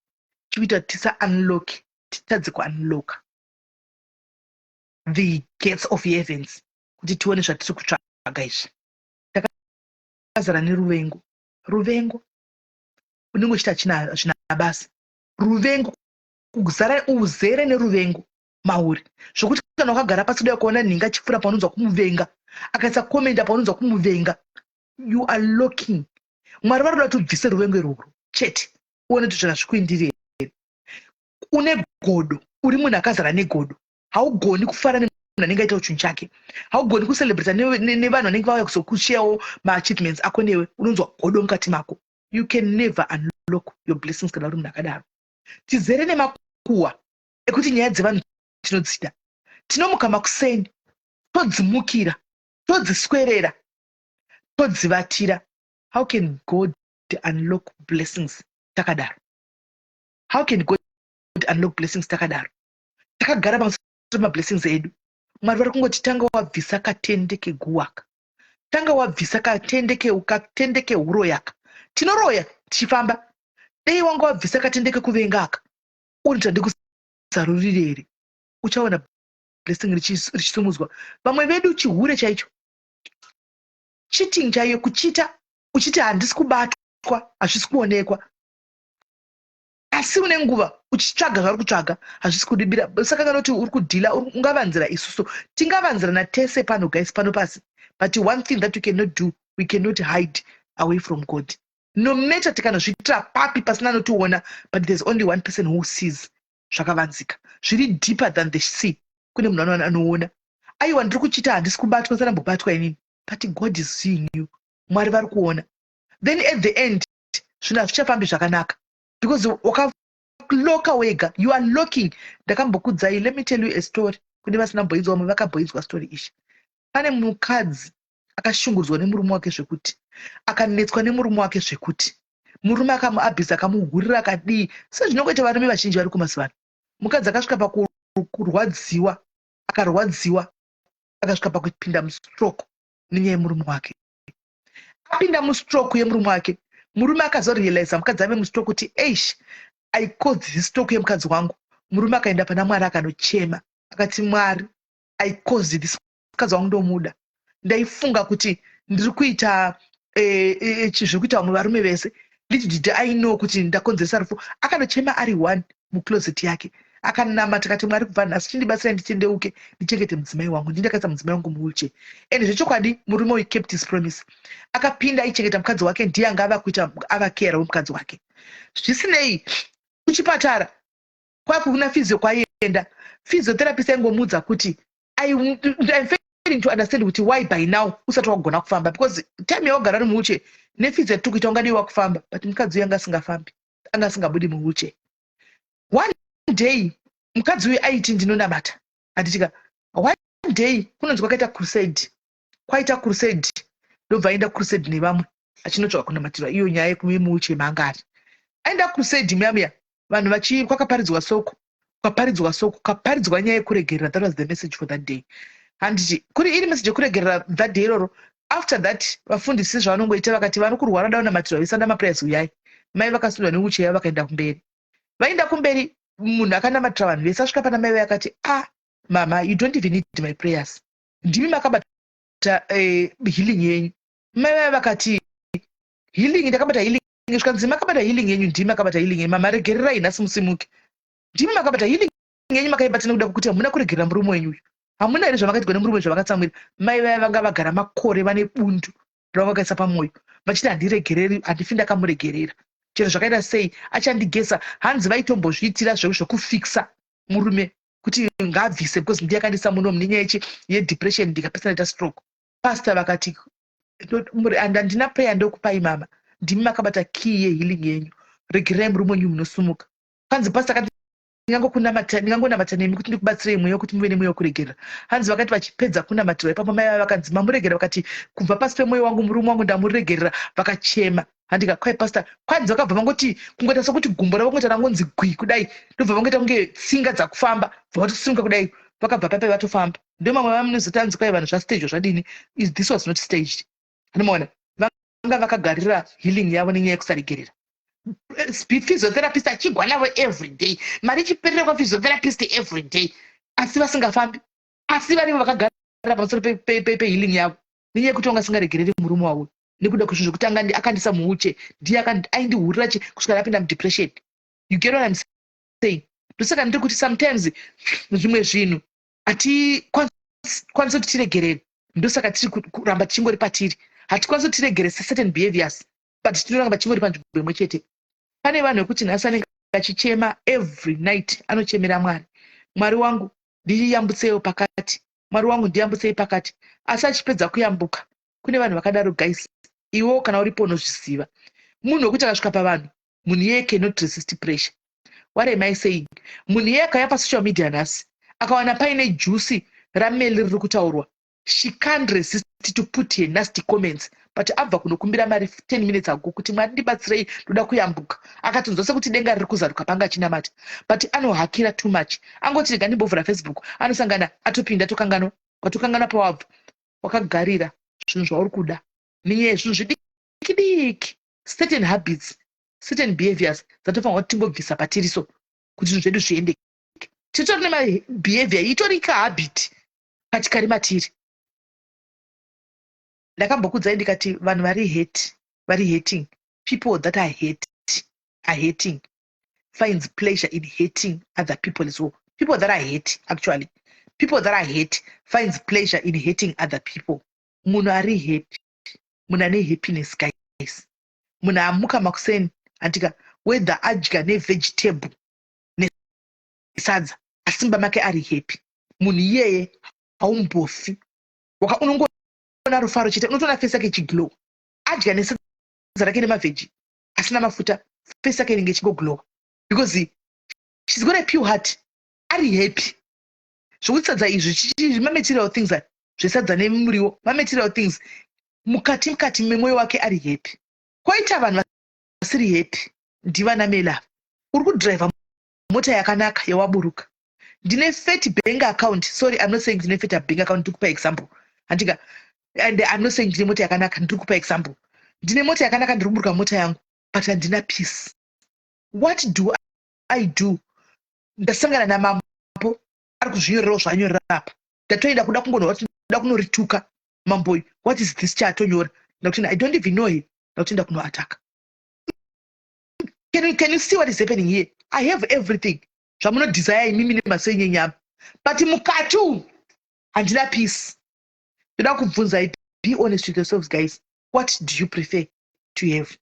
chikuita kuti tisa unlock, titadze kuunlocka the gates of heavens kuti tione zvatiri kutsvaga izvi. Takazara neruvengo. Ruvengo unenge uchiti hazvina basa. Ruvengo, kuzara, uzere neruvengo mauri, zvokuti kana wakagara pasi kuda kuona nhinga achipfuura, paunonzwa kumuvenga, akaisa comment, paunonzwa kumuvenga. You are locking. Mwari vari kuda kuti ubvise ruvengo irworwo chete, uone kuti zvinhu hazvikuindiri here. Une godo, uri munhu akazara negodo. Haugoni kufara nemunhu anenge aitawo chinhu chake. Haugoni kucelebrata nevanhu vanenge vauya kuzokusharewo maachievements ako newe. Unonzwa godo mukati mako. You can never unlock your blessings kana uri munhu akadaro. Tizere nemakuhwa ekuti nyaya dzevanhu tinodzida. Tinomuka makuseni, todzimukira, todziswerera, todzivatira. How can God unlock blessings takadaro? How can God unlock blessings takadaro, takagara pamusoro pemablessings edu? Mwari vari kungoti, "Tanga wabvisa katende keguwaka, tanga wabvisa katende kehuroyaka." Tinoroya tichifamba. Dei wanga wabvisa katende kekuvenga aka, uri ndikuzarurire here? Uchaona blessing richisimudzwa. Vamwe vedu chihure chaicho, cheating chaiyo, kuchita uchiti handisi kubatwa, hazvisi kuonekwa, asi une nguva uchitsvaga zvauri kutsvaga, hazvisi kudibira. Saka kana kuti uri kudhila, ungavanzira isusu, tingavanzirana tese pano, guys, pano pasi, but one thing that we cannot do, we cannot hide away from God. No matter tikanozviitira papi pasina anotiona, but there's only one person who sees zvakavanzika zviri deeper than the sea. Kune munhu anoona. Aiwa, ndiri kuchita, handisi kubatwa, sanambobatwa inini, but God is seeing you. Mwari vari kuona. Then at the end zvinhu hazvichafambi zvakanaka because wakaloka wega. You are locking. Ndakambokudzai, let me tell you a story kune vasina mboinzwa. Vamwe vakamboinzwa story ishi. Pane mukadzi akashungurudzwa nemurume wake zvekuti akanetswa nemurume wake, zvekuti murume akamuabhisa, akamuhurira, akadii, sezvinongoita varume vazhinji vari kumazuva ano. Mukadzi akasvika pakurwadziwa, akarwadziwa, akasvika pakupinda mustroke nenyaya yemurume wake. Apinda mustroke yemurume wake, murume akazorealiza mukadzi ave mustroke kuti, "Eish, I caused this stroke yemukadzi wangu." Murume akaenda pana Mwari, akanochema, akati, "Mwari, I caused this. Mukadzi wangu ndomuda. Ndaifunga kuti ndiri kuita zviri kuita vamwe varume vese. Little did I know kuti ndakonzeresa rufu." Akanochema ari one mucloset yake, akanamata, akati, "Mwari, kubva nhasi chindibatsirai nditendeuke, ndichengete mudzimai wangu. Ndindakaisa mudzimai wangu muwheelchair." And zvechokwadi murume uyu kept his promise. Akapinda aichengeta mukadzi wake, ndiye anga ava kuita ava carer wemukadzi wake. Zvisinei, kuchipatara kwakuna physio kwaienda, physiotherapist aingomuudza kuti, "I'm failing to understand kuti why by now usati wagona kufamba, because time yawagara uri muwheelchair nephysio yatiri kuita, ungadii wakufamba." But mukadzi uyu anga asingafambi, anga asingabudi muwheelchair. One day mukadzi uyu aiti, "Ndinonamata," handitika. One day kunonzi kwakaita crusade, kwaita crusade, ndobva aenda crusade nevamwe achinotsvaka kunamatirwa iyo nyaya yemuwheelchair maanga ari. Aenda crusade muya muya, vanhu vachi kwakaparidzwa soko, kwaparidzwa soko, kwaparidzwa nyaya yekuregerera. That was the message for that day, handiti? Kuri iri message yekuregerera that day iroro. After that, vafundisi zvavanongoita, vakati, "Vari kurwara, da kunamatirwa, visanda maprayers, uyai." Mai vakasundwa newheelchair, vakaenda kumberi. Vaenda kumberi, munhu akanamatira vanhu vese asvika pana mai akati, "Ah, mama, you don't even need my prayers. Ndimi makabata healing yenyu." Mai vaya vakati, "Healing? Ndakabata healing?" Zvikanzi, "Makabata healing yenyu, ndimi makabata healing yenyu. Mama, regererai nhasi musimuke. Ndimi makabata healing yenyu, makaibata nekuda kwekuti hamuna kuregerera murume wenyu uyu. Hamuna here zvamakaitirwa nemurume zvavakatsamwira?" Mai vaya vanga vagara makore vane bundu ravakaisa pamwoyo, vachiti, "Handiregereri, handifi ndakamuregerera." Chero zvakaita sei, achandigesa. Hanzi vaitombozviitira zvekufixa murume kuti ngaabvise, because ndiye akandisa munomu nenyaya yedepression, ndikapesa ndaita stroke. Pastor vakati, "And handina prayer ndokupai, mama, ndimi makabata key yehealing yenyu. Regererai murume wenyu, munosumuka." Kwanzi pastor akati, "Ndingangonamata nemi kuti ndikubatsirei mweya wekuti muve nemweya wekuregerera." Hanzi vakati vachipedza kunamatirwa ipapo, mai vava vakanzi, "Mamuregerera?" Vakati, "Kubva pasi pemwoyo wangu, murume wangu ndamuregerera." Vakachema. Handika kwai pastor, kwanzi vakabva vangoti kungoita sekuti gumbo ravo kungoita rangonzi gwi kudai, ndobva vangoita kunge tsinga dzakufamba, bva vatosimuka kudai, vakabva papai vatofamba. Ndo mamwe vamunozoti anzi kwai vanhu zvastagwa zvadini. This was not staged. Anomaona vanga vakagarira healing yavo nenyaya yekusaregerera. Physiotherapist achigwa navo every day, mari ichiperera kwaphysiotherapist every day, asi vasingafambi, asi varivo vakagarira pamusoro pehealing yavo nenyaya yekuti vanga asingaregereri murume wavo nekuda kwezvinhu zvekuti akandisa muuche, ndiye aindihurira chi kusvika ndapinda mudepression. You get what I'm saying? Ndosaka ndiri kuti sometimes zvimwe zvinhu hatikwanisi kuti tiregerere. Ndosaka tiri kuramba tichingori patiri. Hatikwanisi kuti tiregere certain behaviors, but tinoramba tichingori panzvimbo imwe chete. Pane vanhu vekuti nhasi anenge achichema every night, anochemera Mwari, "Mwari wangu, ndiyambutseiwo pakati. Mwari wangu, ndiyambutsei pakati," asi achipedza kuyambuka. Kune vanhu vakadaro, guys. Iwo kana uripo unozviziva, munhu wekuti akasvika pavanhu, munhu iyeye cannot resist pressure. What am I saying? Munhu iyeye akauya pasocial media nhasi, akawana paine juice raMeli riri kutaurwa, she can't resist to put her nasty comments. But abva kunokumbira mari 10 minutes ago kuti, "Mwari, ndibatsirei, ndoda kuyambuka," akatonzwa sekuti denga riri kuzaruka panga achinamata, but anohakira too much. Angoti, "Rega ndimbovhura Facebook," anosangana atopinda, tokanganwa, watokanganwa pawabva. Wakagarira zvinhu zvauri kuda nenyaya yezvinhu zvidiki diki, certain habits, certain behaviors dzatofanirwa kuti tingobvisa patiriso kuti zvinhu zvedu zviendeke. Titori nemabehavior itori kahabit patikari matiri. Ndakambokudzai ndikati vanhu vari hate, vari hating, people that are hate, are hating, finds pleasure in hating other people as well. People that are hate, actually, people that are hate finds pleasure in hating other people. Munhu ari happy, munhu ane happiness, guys, munhu amuka makuseni, andika, whether adya nevegetable nesadza, asi mumba make ari happy, munhu iyeye haumbofi unongoona rufaro chete. Unotoona face yake ichiglow. Adya nesadza rake nemavheji asina mafuta, face yake inenge ichingoglowa because she's got a pure heart, ari happy. Zvokuti sadza izvi, mamaterial things, zvesadza nemuriwo, mamaterial things, mukati mukati memwoyo wake ari happy. Kwoita vanhu vasiri happy, ndivana Melava. Uri kudhiraivha mota yakanaka yawaburuka, ndine fat bank account. Sorry, I'm not saying ndine fat bank account, ndiri kupa example, handika? And I'm not saying ndine mota yakanaka, ndiri kupa example. Ndine mota yakanaka, ndiri kuburuka mota yangu, but handina peace. What do I do? Ndasangana namambo ari kuzvinyorerawo zvaanyorera apa. Ndatoenda kuda kungonwa kuti ndoda kunorituka mamboyu. What is this chaatonyora? Ndakuti I don't even know him. Ndakutoenda kunoataka. Can you see what is happening here? I have everything zvamunodesire imimi nemaso enyu enyama, but mukati umu handina peace. Ndoda kubvunzai, be honest with yourselves, guys. What do you prefer to have,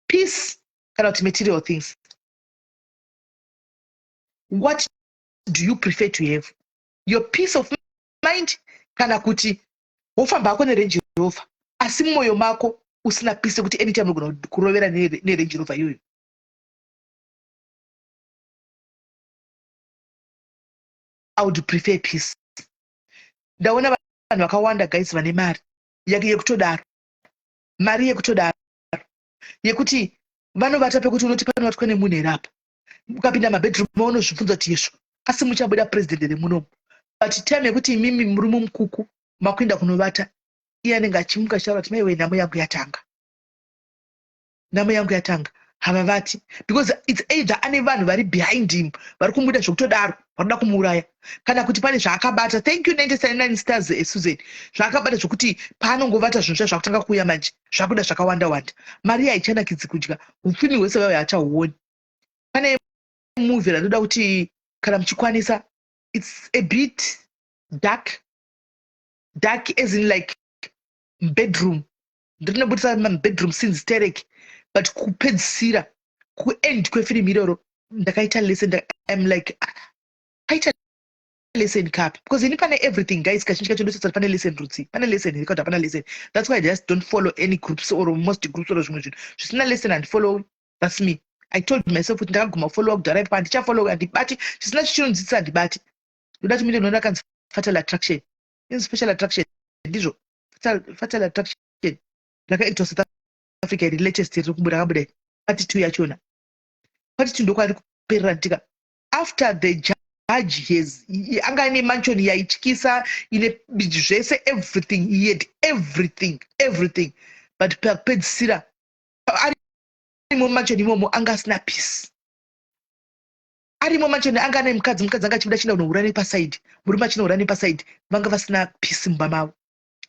peace kana kuti material things? What do you prefer to have, your peace of mind kana kuti wofamba hako neRange Rover, asi mumwoyo mako usina peace yekuti anytime unogona kurovera neRange Rover iyoyo? I would prefer peace. Ndaona vanhu vakawanda, guys, vane mari yekutodaro, mari yekutodaro yekuti vanovata pekuti unoti panovatwa nemunhu here apa? Ukapinda mabedroom maunozvibvunza kuti yesvo, asi muchabuda president remunomu? But time yekuti imimi murume mukuku makuenda kunovata, iye anenge achimuka achitaura kuti, "Maiwe, nhamo yangu yatanga, nhamo yangu yatanga." Havavati because it's either ane vanhu vari behind him vari kumuda zvekutodaro, varikuda kumuuraya, kana kuti pane zvaakabata. Thank you, 99 stars, Susan. Zvaakabata zvokuti paanongovata, zvinhu zva zvakutanga kuuya manje, zvakuda zvakawanda wanda, mari haichanakidzi kudya, upfumi hwese vaive hachahuoni. Pane movie randoda kuti kana muchikwanisa, it's a bit dark, dark as in like bedroom, ndinobudisa mabedroom scenes terek, but kupedzisira Kuend kwefirimu iroro ndakaita lesson. I'm like, ah, paita lesson kapi? Because ini pane everything, guys, kazhinji kacho ndosati pane lesson rutsi, pane lesson here, kuti hapana lesson. That's why I just don't follow any groups or most groups or zvimwe zvinhu zvisina lesson handifollow. That's me. I told myself kuti ndakaguma followa kudhara ipapo, handichafollow, handibati chisina chichinondzidzisa, handibati. Ndoda kuti minde ndinoona kanzi Fatal Attraction, inzi Special Attraction, ndizvo, Fatal Attraction rakaitwa South Africa iri latest riri kubuda, rakabuda part two yachona. Part two ndokwari kuperera ntika after the judge has anga ane mansion yaityisa, ine zvese, everything. He had everything, everything, but pakupedzisira arimo mumansion imomo anga asina peace. Arimo mansion anga ane mukadzi, mukadzi anga achibuda achienda kunohura nepaside, murume achinohura nepaside, vanga vasina peace mumba mavo.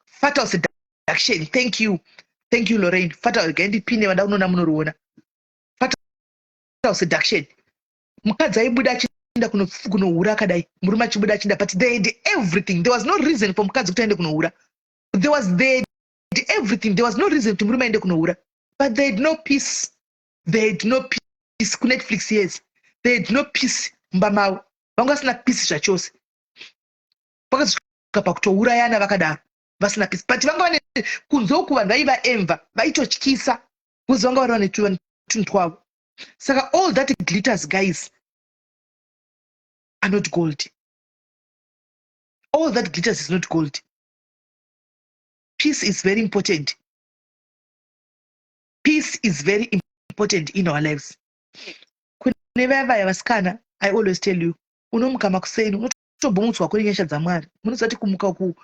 Fatal Seduction, thank you, thank you, Lorraine. Fatal, regai ndipine, vada kunoona munoriona. Fatal Seduction, mukadzi aibuda achienda kunohura akadai, murume achibuda achienda, but they had everything. There was no reason for mukadzi kuti aende kunohura. There was, they had everything. There was no reason kuti murume aende kunohura, but they had no peace. They had no peace. KuNetflix, yes. They had no peace mumba mavo, vanga vasina peace zvachose. Vakazosvika pakutourayana vakadaro, vasina peace, but vanga vane kunze uku vanhu vaivaemva, vaitotyisa because vanga vari vane tunhu twavo. Saka all that glitters, guys, are not gold. All that glitters is not gold. Peace is very important. Peace is very important in our lives. Kune vaya vaya vasikana, I always tell you, unomuka makuseni, unotombumutswa kune nyasha dzaMwari. Munoziva kuti kumuka uku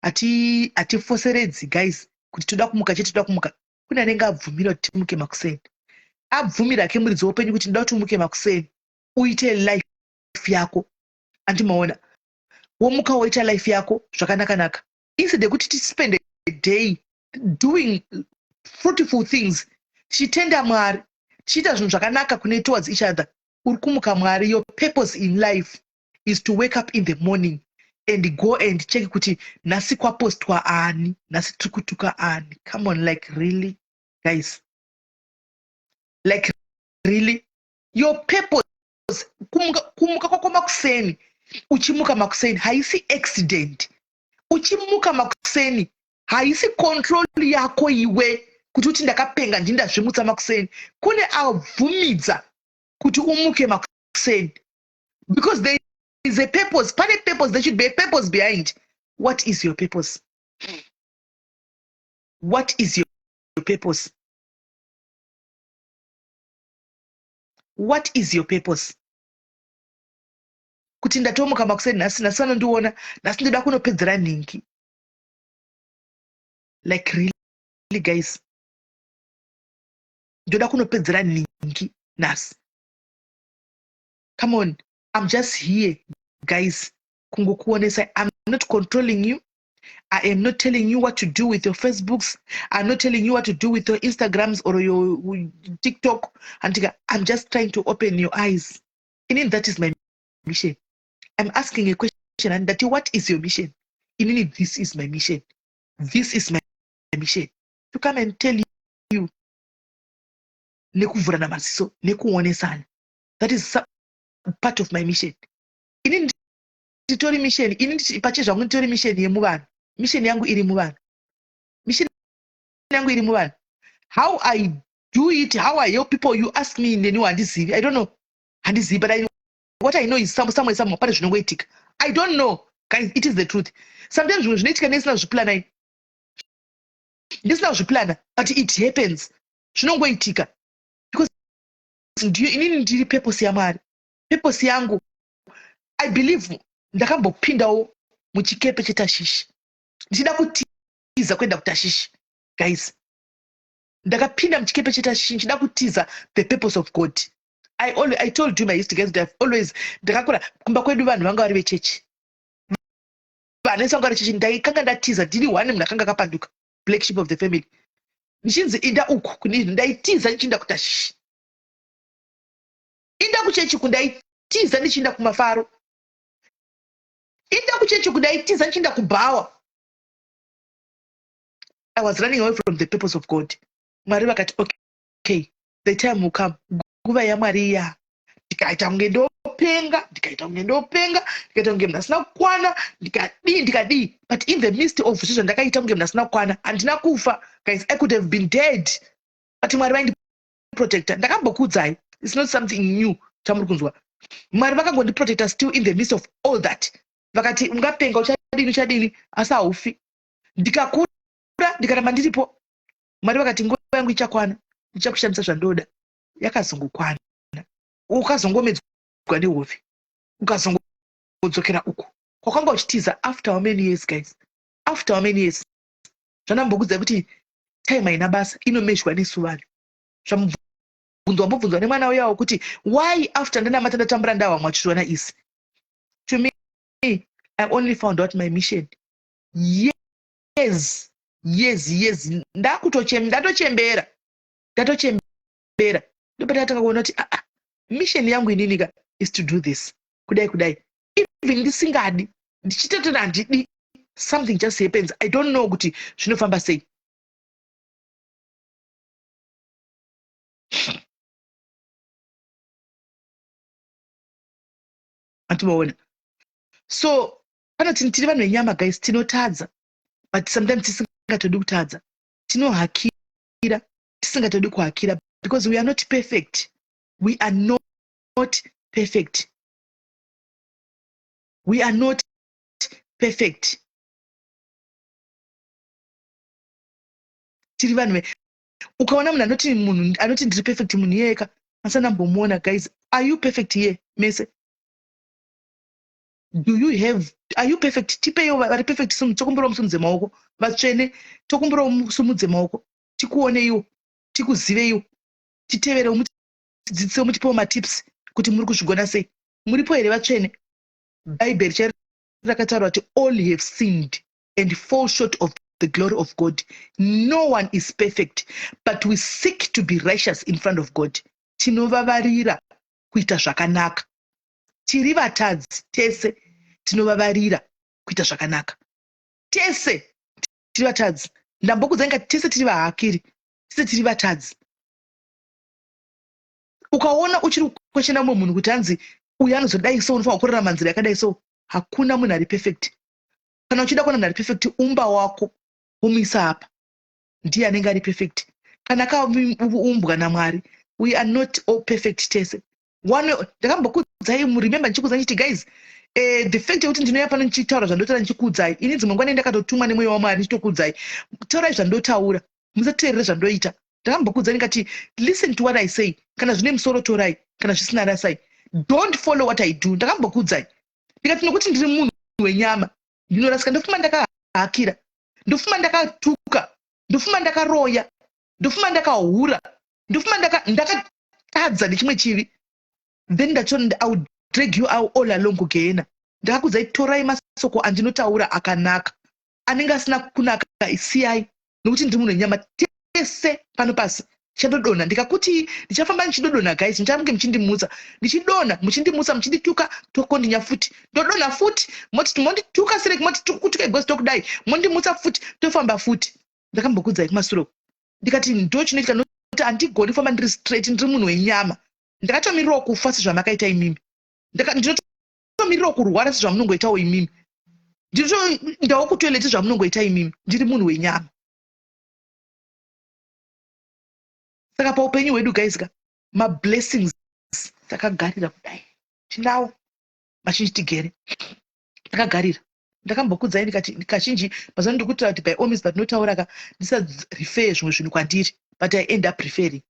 hatifoseredzi, guys, kuti toda kumuka chete, toda kumuka. Kune anenge abvumira kuti timuke makuseni, abvumira ake muridzi woupenyu kuti ndoda kuti umuke makuseni uite life yako. Andimaona womuka woita life yako zvakanaka-naka, instead yekuti tispend a day doing fruitful things, tichitenda Mwari, tichiita zvinhu zvakanaka kune towards each other. Uri kumuka Mwari, your purpose in life is to wake up in the morning and go and check kuti nhasi kwapostwa ani, nhasi tiri kutuka ani. Come on, like really, guys, like really, your purpose, kumuka kwako makuseni, uchimuka makuseni haisi accident. Uchimuka makuseni haisi control yako iwe kuti uti ndakapenga, ndindazvimutsa makuseni. Kune abvumidza kuti umuke makuseni because there is a purpose. Pane purpose. There should be a purpose behind. What is your purpose? What is your purpose? What is your purpose? Kuti ndatomuka makuseni nhasi, nhasi vanondiona, nhasi ndoda kunopedzera nhingi. Like really, guys, ndoda kunopedzera nhingi nhasi. Come on, I'm just here, guys, kungokuonesa. I'm not controlling you. I am not telling you what to do with your Facebooks. I'm not telling you what to do with your Instagrams or your TikTok. And I'm just trying to open your eyes. And that is my mission. I'm asking a question and that, what is your mission? Inini, this is my mission. This is my mission. To come and tell you nekuvhurana maziso, nekuonesana. That is part of my mission. Inini nditori mission, ini pachezvangu nditori mission yemuvanhu. Mission yangu iri muvanhu. Mission yangu iri muvanhu. How I do it, how I help people, you ask me, neniwo handizivi. I don't know, handizivi. But what I know is somewhere, somewhere pane zvinongoitika. I don't know, guys. It is the truth. Sometimes zvimwe zvinoitika ndisina kuzviplana, ndisina kuzviplana, but it happens, zvinongoitika because ndiyo inini ndiri purpose yaMwari, purpose yangu. I believe ndakambopindawo muchikepe cheTashishi ndichida kutiza kuenda kuTashishi. Guys, ndakapinda muchikepe cheTashishi ndichida kutiza the purpose of God. I told you my history, guys. I've always, ndakakura kumba kwedu vanhu vanga vari vechechi, vanhu vese vanga vari chechi. Ndaikanga ndatiza, ndiri one munhu akanga akapanduka, black sheep of the family. Ndichinzi inda uku kune ndaitiza ndichiinda kuTashishi, inda kuchechi kundaitiza ndichiinda kumafaro, inda kuchechi kundaitiza ndichiinda kubhawa. I was running away from the purpose of God. Mwari vakati, "Okay, the time will come." Nguva yaMwari iya, ndikaita kunge ndopenga, ndikaita kunge ndopenga, ndikaita kunge munhu asina kukwana, ndikadii, ndikadii. But in the midst of zvi zvandakaita kunge munhu asina kukwana, handina kufa, guys. I could have been dead, but Mwari vaindiprotecta. Ndakambokuudzai, it's not something new chamuri kunzwa. Mwari vakangondiprotecta still in the midst of all that. Vakati, ungapenga, uchadini, uchadini, asi haufi. Ndikakura, ndikaramba ndiripo. Mwari vakati, nguva yangu ichakwana, ndichakushandisa zvandoda. Yakazongokwana, ukazongomedzwa nehove, ukazongodzokera uku kwakanga uchitiza after how many years, guys? After how many years? Zvandambokudzai kuti time haina basa, inomezhwa nesu vanhu. Zvamubvunzo wambobvunzwa nemwana uyawo kuti why after ndanamata, ndatambura, ndahwamwa chichiona isi. To me, I only found out my mission years, years, years ndatochembera, ndatochembera, ndopandakatanga kuona kuti aa, ah, mission yangu ininika is to do this, kudai, kudai. Even ndisingadi, ndichitototi handidi, something just happens. I don't know kuti zvinofamba sei. Antimaona? So panoti tiri vanhu venyama, guys, tinotadza, but sometimes tisingatodi kutadza. Tinohakira tisingatodi kuhakira because we are not perfect. We are not perfect. We are not perfect. Tiri vanhu. Ukaona munhu anoti, munhu anoti ndiri perfect, munhu iyeka asanambomuona. Guys, are you perfect here mese? Do you have, are you perfect? Tipeiwo vari perfect. Tokumbirawo musumudze maoko. Vatsvene, tokumbirawo musumudze maoko, tikuoneiwo, tikuziveiwo, titeverewo, mutidzidzisewo, mutipewo matips kuti muri kuzvigona sei. Muripo here vatsvene? Bhaibheri chairo rakataura kuti all have sinned and fall short of the glory of God. No one is perfect, but we seek to be righteous in front of God. Tinovavarira kuita zvakanaka. Tiri vatadzi tese, tinovavarira kuita zvakanaka. Tese tiri vatadzi. Ndambokudzai ngati tese tiri vahakiri, tese tiri vatadzi. Ukaona uchiri kukweshena mumwe munhu kuti hanzi uyu anozodai so, unofanira kurarama nzira yakadai so, hakuna munhu ari perfect. Kana uchida kuona munhu ari perfect, umba wako womuisa apa, ndiye anenge ari perfect kana akaumbwa naMwari. We are not all perfect tese. One, ndakambokudzai, remember, ndichikudzai ndichiti, guys, the fact yekuti ndinoya pano ndichitaura zvandotaura, ndichikuudzai ini, dzimwe nguva ndakatotumwa nemweya waMwari ndichitokuudzai, taurai zvandotaura, musateerere zvandoita. Ndakambokuudzai ndikati, listen to what I say. Kana zvine musoro torai, kana zvisina rasai. Don't follow what I do. Ndakambokuudzai ndikati nokuti ndiri munhu wenyama, ndinorasika, ndofuma ndakahakira, ndofuma ndakatuka, ndofuma ndakaroya, ndofuma ndakahura, ndofuma ndakatadza nechimwe chivi, then ndacho I would drag you all along kugehena. Ndakakudzai, torai masoko andinotaura akanaka, anenge asina kunaka siyai, nokuti ndiri munhu wenyama. Tese pano pasi tichatodonha. Ndikakuti ndichafamba ndichidodonha, guys, muchange muchindimutsa ndichidonha, muchindimutsa, muchindituka, tokondinya futi, ndodonha futi, moti mondituka sireki, moti kutuka because tokudai, mondimutsa futi, tofamba futi. Ndakambokudzai kumasure ndikati ndo chinoitika, nokuti handigoni kufamba ndiri straight. Ndiri munhu wenyama. Ndakatomirirawo kufa sezvamakaita imimi. Ndinotomirirawo kurwara sezvamunongoitawo imimi. Ndinotoendawo kutoilet sezvamunongoita imimi. Ndiri munhu wenyama. Saka paupenyu hwedu, guys ka, mablessings takagarira kudai, tinawo mazhinji, tigere takagarira. Ndakambokudzai ndikati kazhinji mazuva ndiri kutaura kuti by all means, patinotaura ka, ndisarefer zvimwe zvinhu kwandiri, but I end up referring.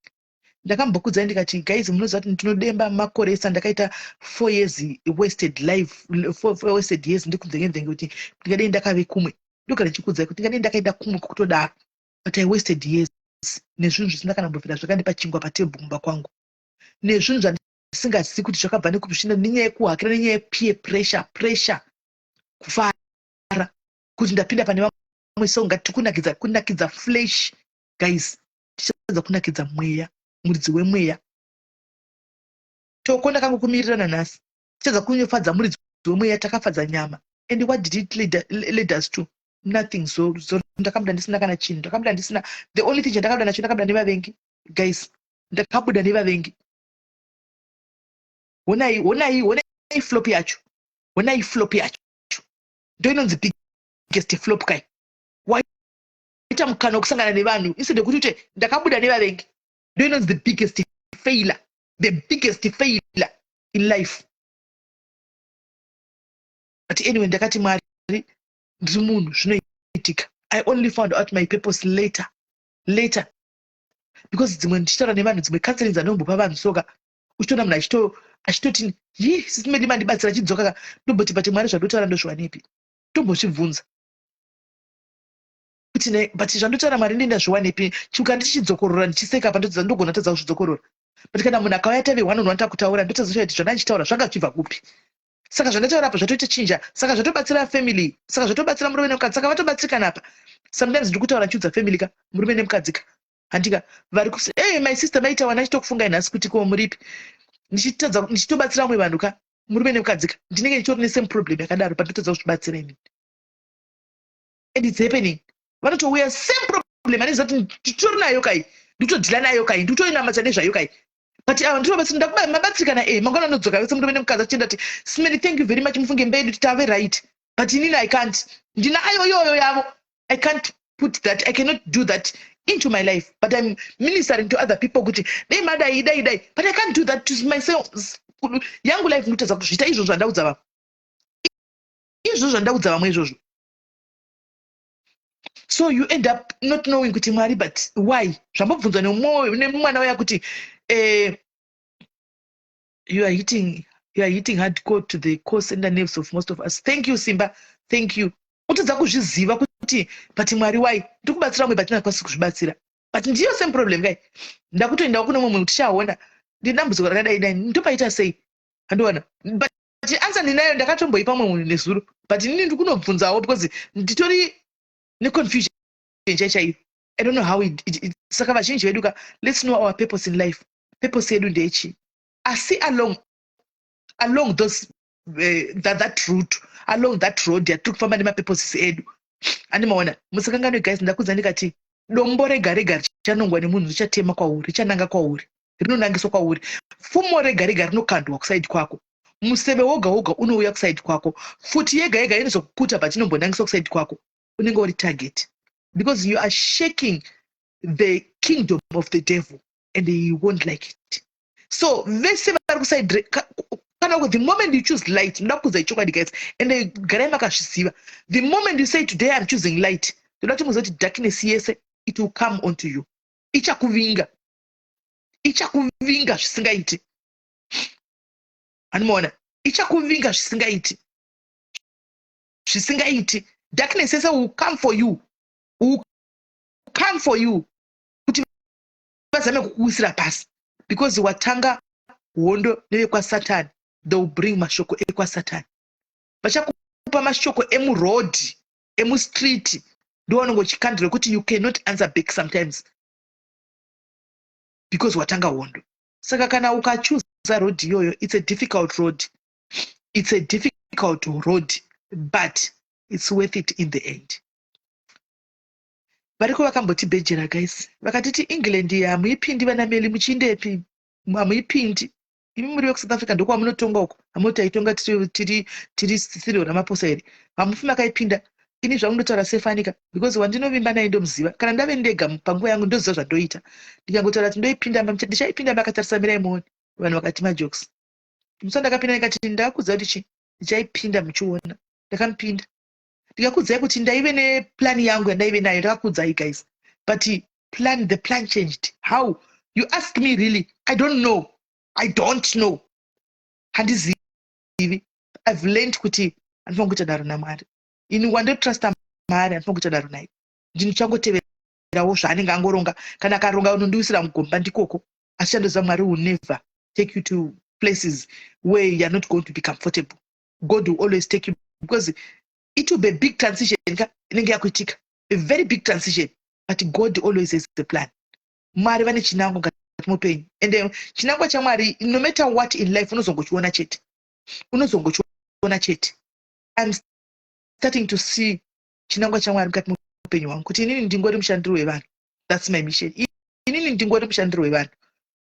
Ndakambokudzai ndikati, guys, munoziva kuti ndinodemba makore esa ndakaita 4 years wasted life, four wasted years, ndikunzvenge kuti ndingadei ndakave kumwe. Ndogara ndichikuudzai kuti ndingadei ndakaenda kumwe kwokutodaro, but I wasted years nezvinhu zvisina kana mbobvira zvakandipa chingwa patebhu kumba kwangu, nezvinhu zvandisingazivi kuti zvakabva nekupi, zvino nenyaya yekuhakira, nenyaya yepeer pressure, pressure, kufara kuti ndapinda pane vamwe, so ngati kunakidza, kunakidza flesh, guys, tichadza kunakidza mweya, muridzi wemweya. Toko ndakangokumirira nanhasi, tichadza kunyofadza muridzi wemweya, takafadza nyama. And what did it lead us to? Nothing. So ndakabuda ndisina kana chinhu. Ndakabuda ndisina. The only thing chandakabuda nacho, ndakabuda nevavengi, guys. Ndakabuda nevavengi. Honai, honai, honai flop yacho, honai flop yacho. Ndo inonzi biggest flop kai. Waita mukana wekusangana nevanhu, instead yekuti ute ndakabuda nevavengi. Ndo inonzi the biggest failure, the biggest failure in life. But anyway, ndakati, "Mwari, ndiri munhu, zvinoitika." I only found out my purpose later, later, because dzimwe ndichitaura nevanhu, dzimwe counseling dzandombopa vanhu soka, uchitoona munhu achitoti, "Yi, Sis Melly mandibatsira," achidzoka ka, ndomboti, "But Mwari, zvandotaura ndozviwanepi?" Tombozvibvunza kuti, "But zvandotaura, Mwari, ndenda zviwanepi?" Chiuka ndichidzokorora ndichiseka pa, ndogona tadza kuzvidzokorora. But kana munhu akauya tave one on one, takutaura, ndotadza kuti zvandanga ndichitaura zvanga zvichibva kupi. Saka zvandataura apa zvatoita chinja, saka zvatobatsira family, saka zvatobatsira murume nemukadzi, saka vatobatsirikana apa. Sometimes ndiri kutaura ndichiudza family ka, murume nemukadzi ka, handika vari kus hey, my sister maita wana achitokufungai nhasi kuti ko muripi. Ndichitobatsira vamwe vanhu ka, murume nemukadzi ka, ndinenge ndichitori nesame problem yakadaro, pandotadza kuzvibatsira inini. And it's happening, vanotouya same problem anoziva kuti nditori nayo kai, ndikutodhila nayo kai, ndikutoinamata nezvayo kai. But ava ndinobatsira, mabatsirikana e mangwana anodzoka vese murume nemukadzi achienda kuti, "Sis Melly, thank you very much, mufunge mbedu titave right." But inini I can't, ndinayo iyoyo yavo. I can't put that, I cannot do that into my life. But I'm ministering to other people kuti dai madai, dai, dai, but I can't do that to myself. Yangu life ndikutadza kuzviita izvozvo zvandaudza vamwe, izvozvo zvandaudza vamwe izvozvo. So you end up not knowing kuti, "Mwari, but why?" Zvambobvunzwa nemwana waya kuti you are hitting hardcore to the core center nerves of most of us. Thank you, Simba, thank you. Utadza kuzviziva kuti, "But Mwari, why?" Ndiri kubatsira vamwe, but ndakwanisi kuzvibatsira. But ndiyo same problem kai. Ndakutoendawo kune mumwe tichaona ndine dambudziko rakadai dai, ndopaita sei? Handiona, but answer ndinayo, ndakatomboipa mumwe munhu nezuro, but inini ndiri kunobvunzawo because nditori neconfusion chai chaiyo. I don't know how it. Saka vazhinji vedu ka, let's know our purpose in life. Purpose yedu ndeyechii? Asi along those that route, along that road yatiri kufamba nemapurposes edu, andimaona. Musakanganwe guys, ndakudza ndikati dombo rega rega richanongwa nemunhu richatema kwauri, richananga kwauri, rinonangiswa kwauri. Pfumo rega rega rinokandwa kuside kwako, museve woga woga unouya kuside kwako, futi yega yega inozokukuta, but inombonangiswa kuside kwako. Unenge uri target because you are shaking the kingdom of the devil and he won't like it. So vese vari kuside kana, the moment you choose light, ndoda kukudzai chokwadi guys, and garai makazviziva, the moment you say, "Today I'm choosing light," ndoda kuti muzive kuti darkness yese, it will come onto you. Ichakuvinga, ichakuvinga zvisingaiti. Handimaona, ichakuvinga zvisingaiti, zvisingaiti. Darkness yese will come for you, will come for you kuti vazame kukuwisira pasi, because watanga hondo nevekwasatani. They will bring mashoko ekwasatani, vachakupa mashoko emurodhi, emustreet, ndo vanonge uchikandira kuti you cannot answer back sometimes because watanga hondo. Saka kana ukachuza road iyoyo, it's a difficult road, it's a difficult road, but it's worth it in the end. Variko vakambotibhejera guys, vakatiti, "England hamuipindi, vana Melly, muchiindepi? Hamuipindi imi, muri vekuSouth Africa, ndokwamunotonga uko. Hamunoti aitonga tiri Cyril Ramaphosa here? Hamufi makaipinda." Ini zvangu ndotaura sefanika because wandinovimba naye ndomuziva. Kana ndave ndega panguva yangu, ndoziva zvandoita. Ndikangotaura kuti ndoipinda, ndichaipinda makatarisa, mirai muone. Vanhu vakati majokes. Musa ndakapinda, ndikati, "Ndakakudza kuti chi ndichaipinda muchiona." Ndakamupinda, ndikakudzai kuti ndaive neplan yangu yandaive nayo. Ndakakudzai guys, but the plan changed. How, you ask me? Really, I don't know, I don't know, handizivi. I've learned kuti handifanira kuita daro naMwari. Ini wandotrusta maari, handifanira kuita daro naye. Ndinochangoteverawo zvaanenge angoronga. Kana akaronga unondiwisira mugomba, ndikoko. Asi chandoziva, Mwari will never take you to places where you are not going to be comfortable. God will always take you, because it will be a big transition ka inenge yakuitika, a very big transition, but God always has the plan. Mwari vane chinangwa mukati muupenyu, and chinangwa chaMwari, no matter what in life, unozongochiona chete, unozongochiona chete. I'm starting to see chinangwa chaMwari mukati muupenyu hwangu, kuti inini ndingori mushandiri wevanhu. That's my mission. Inini ndingori mushandiri wevanhu.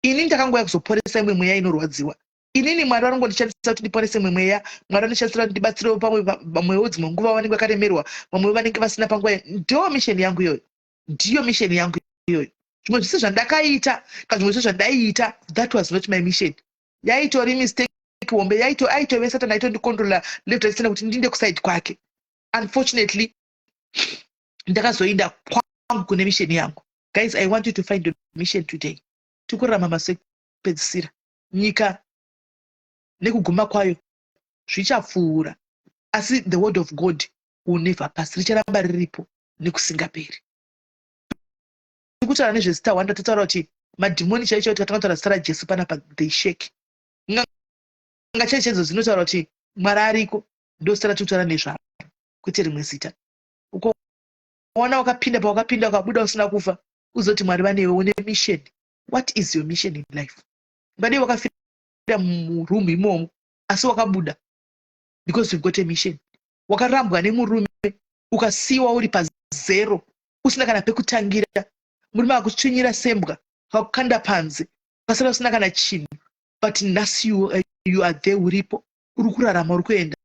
Ini ndakangouya kuzoporesa imwe mweya inorwadziwa. Inini Mwari vanongondishandisa kuti ndiponese mwe mweya. Mwari vanoshandisira kuti ndibatsirewo pamwe vamwewo. Dzimwe nguva vanenge vakaremerwa, vamwewo vanenge vasina panguva. Ndo mission yangu iyoyo, ndiyo mission yangu iyoyo. Zvimwe zvese zvandakaita kana zvimwe zvese zvandaiita, that was not my mission. Yaitori mistake hombe. Aitove Satani aitondicontrola left, right, center kuti ndinde kuside kwake. Unfortunately, ndakazoenda kwangu kune mission yangu. Guys, I want you to find your mission today. Tikurarama mazuva ekupedzisira. Nyika nekuguma kwayo zvichapfuura, asi the word of God will never pass. Richaramba riripo nekusingaperi. Tikutaura nezvezita wanda, totaura kuti madhimoni chaicho chaicho, tikatanga kutaura zita raJesu panapa, they shake. N'anga chaicho chaidzo dzinotaura kuti Mwari ariko. Ndo zita ratiri kutaura nezvaro, kwete rimwe zita. Ukaona wakapinda pawakapinda, ukabuda usina kufa, uzoti Mwari vanewe. Une mission. What is your mission in life? Ungadei wakafira muroom imomo, asi wakabuda because you've got a mission. Wakarambwa nemurume, ukasiyiwa uri pazero, usina kana pekutangira. Murume akutsvinyira sembwa, akakukanda panze, ukasara usina kana chinhu. But nhasi you are there, uripo, uri kurarama, uri kuenda.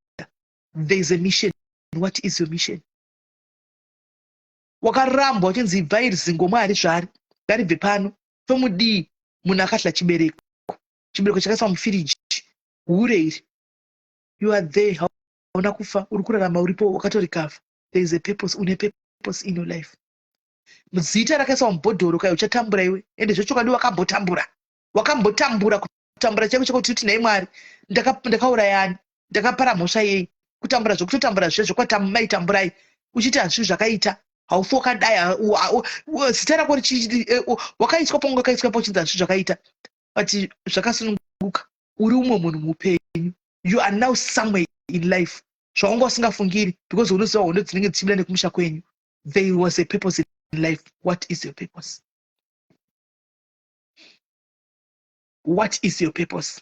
There is a mission. What is your mission? Wakarambwa uchinzi ibva, iri zingomwa hari zvari, ngaribve pano, tomudii munhu akadya chibereko, chibereko chakaiswa mufiriji, hure iri. You are there, hauna kufa, uri kurarama, uripo, wakatorikavha. There is a purpose. Une purpose in your life. Zita rakaiswa mubhodhoro kai, uchatambura iwe. Ende zvechokwadi wakambotambura, wakambotambura kutambura chaiko chaiko, kuti nhai Mwari, ndakaurayani, ndakapara mhosva yei? Kutambura zvekutotambura zve zvekwamaitamburai uchiti hazvii zvakaita. Haufi wakadai. Zita rako wakaiswa pangu, wakaiswa pa uchinzi hazvii zvakaita, but zvakasununguka. Uri umwe munhu muupenyu. You are now somewhere in life zvawanga usingafungiri, because unoziva hondo dzinenge dzichibuda nekumusha kwenyu. There was a purpose in life. What is your purpose? What is your purpose?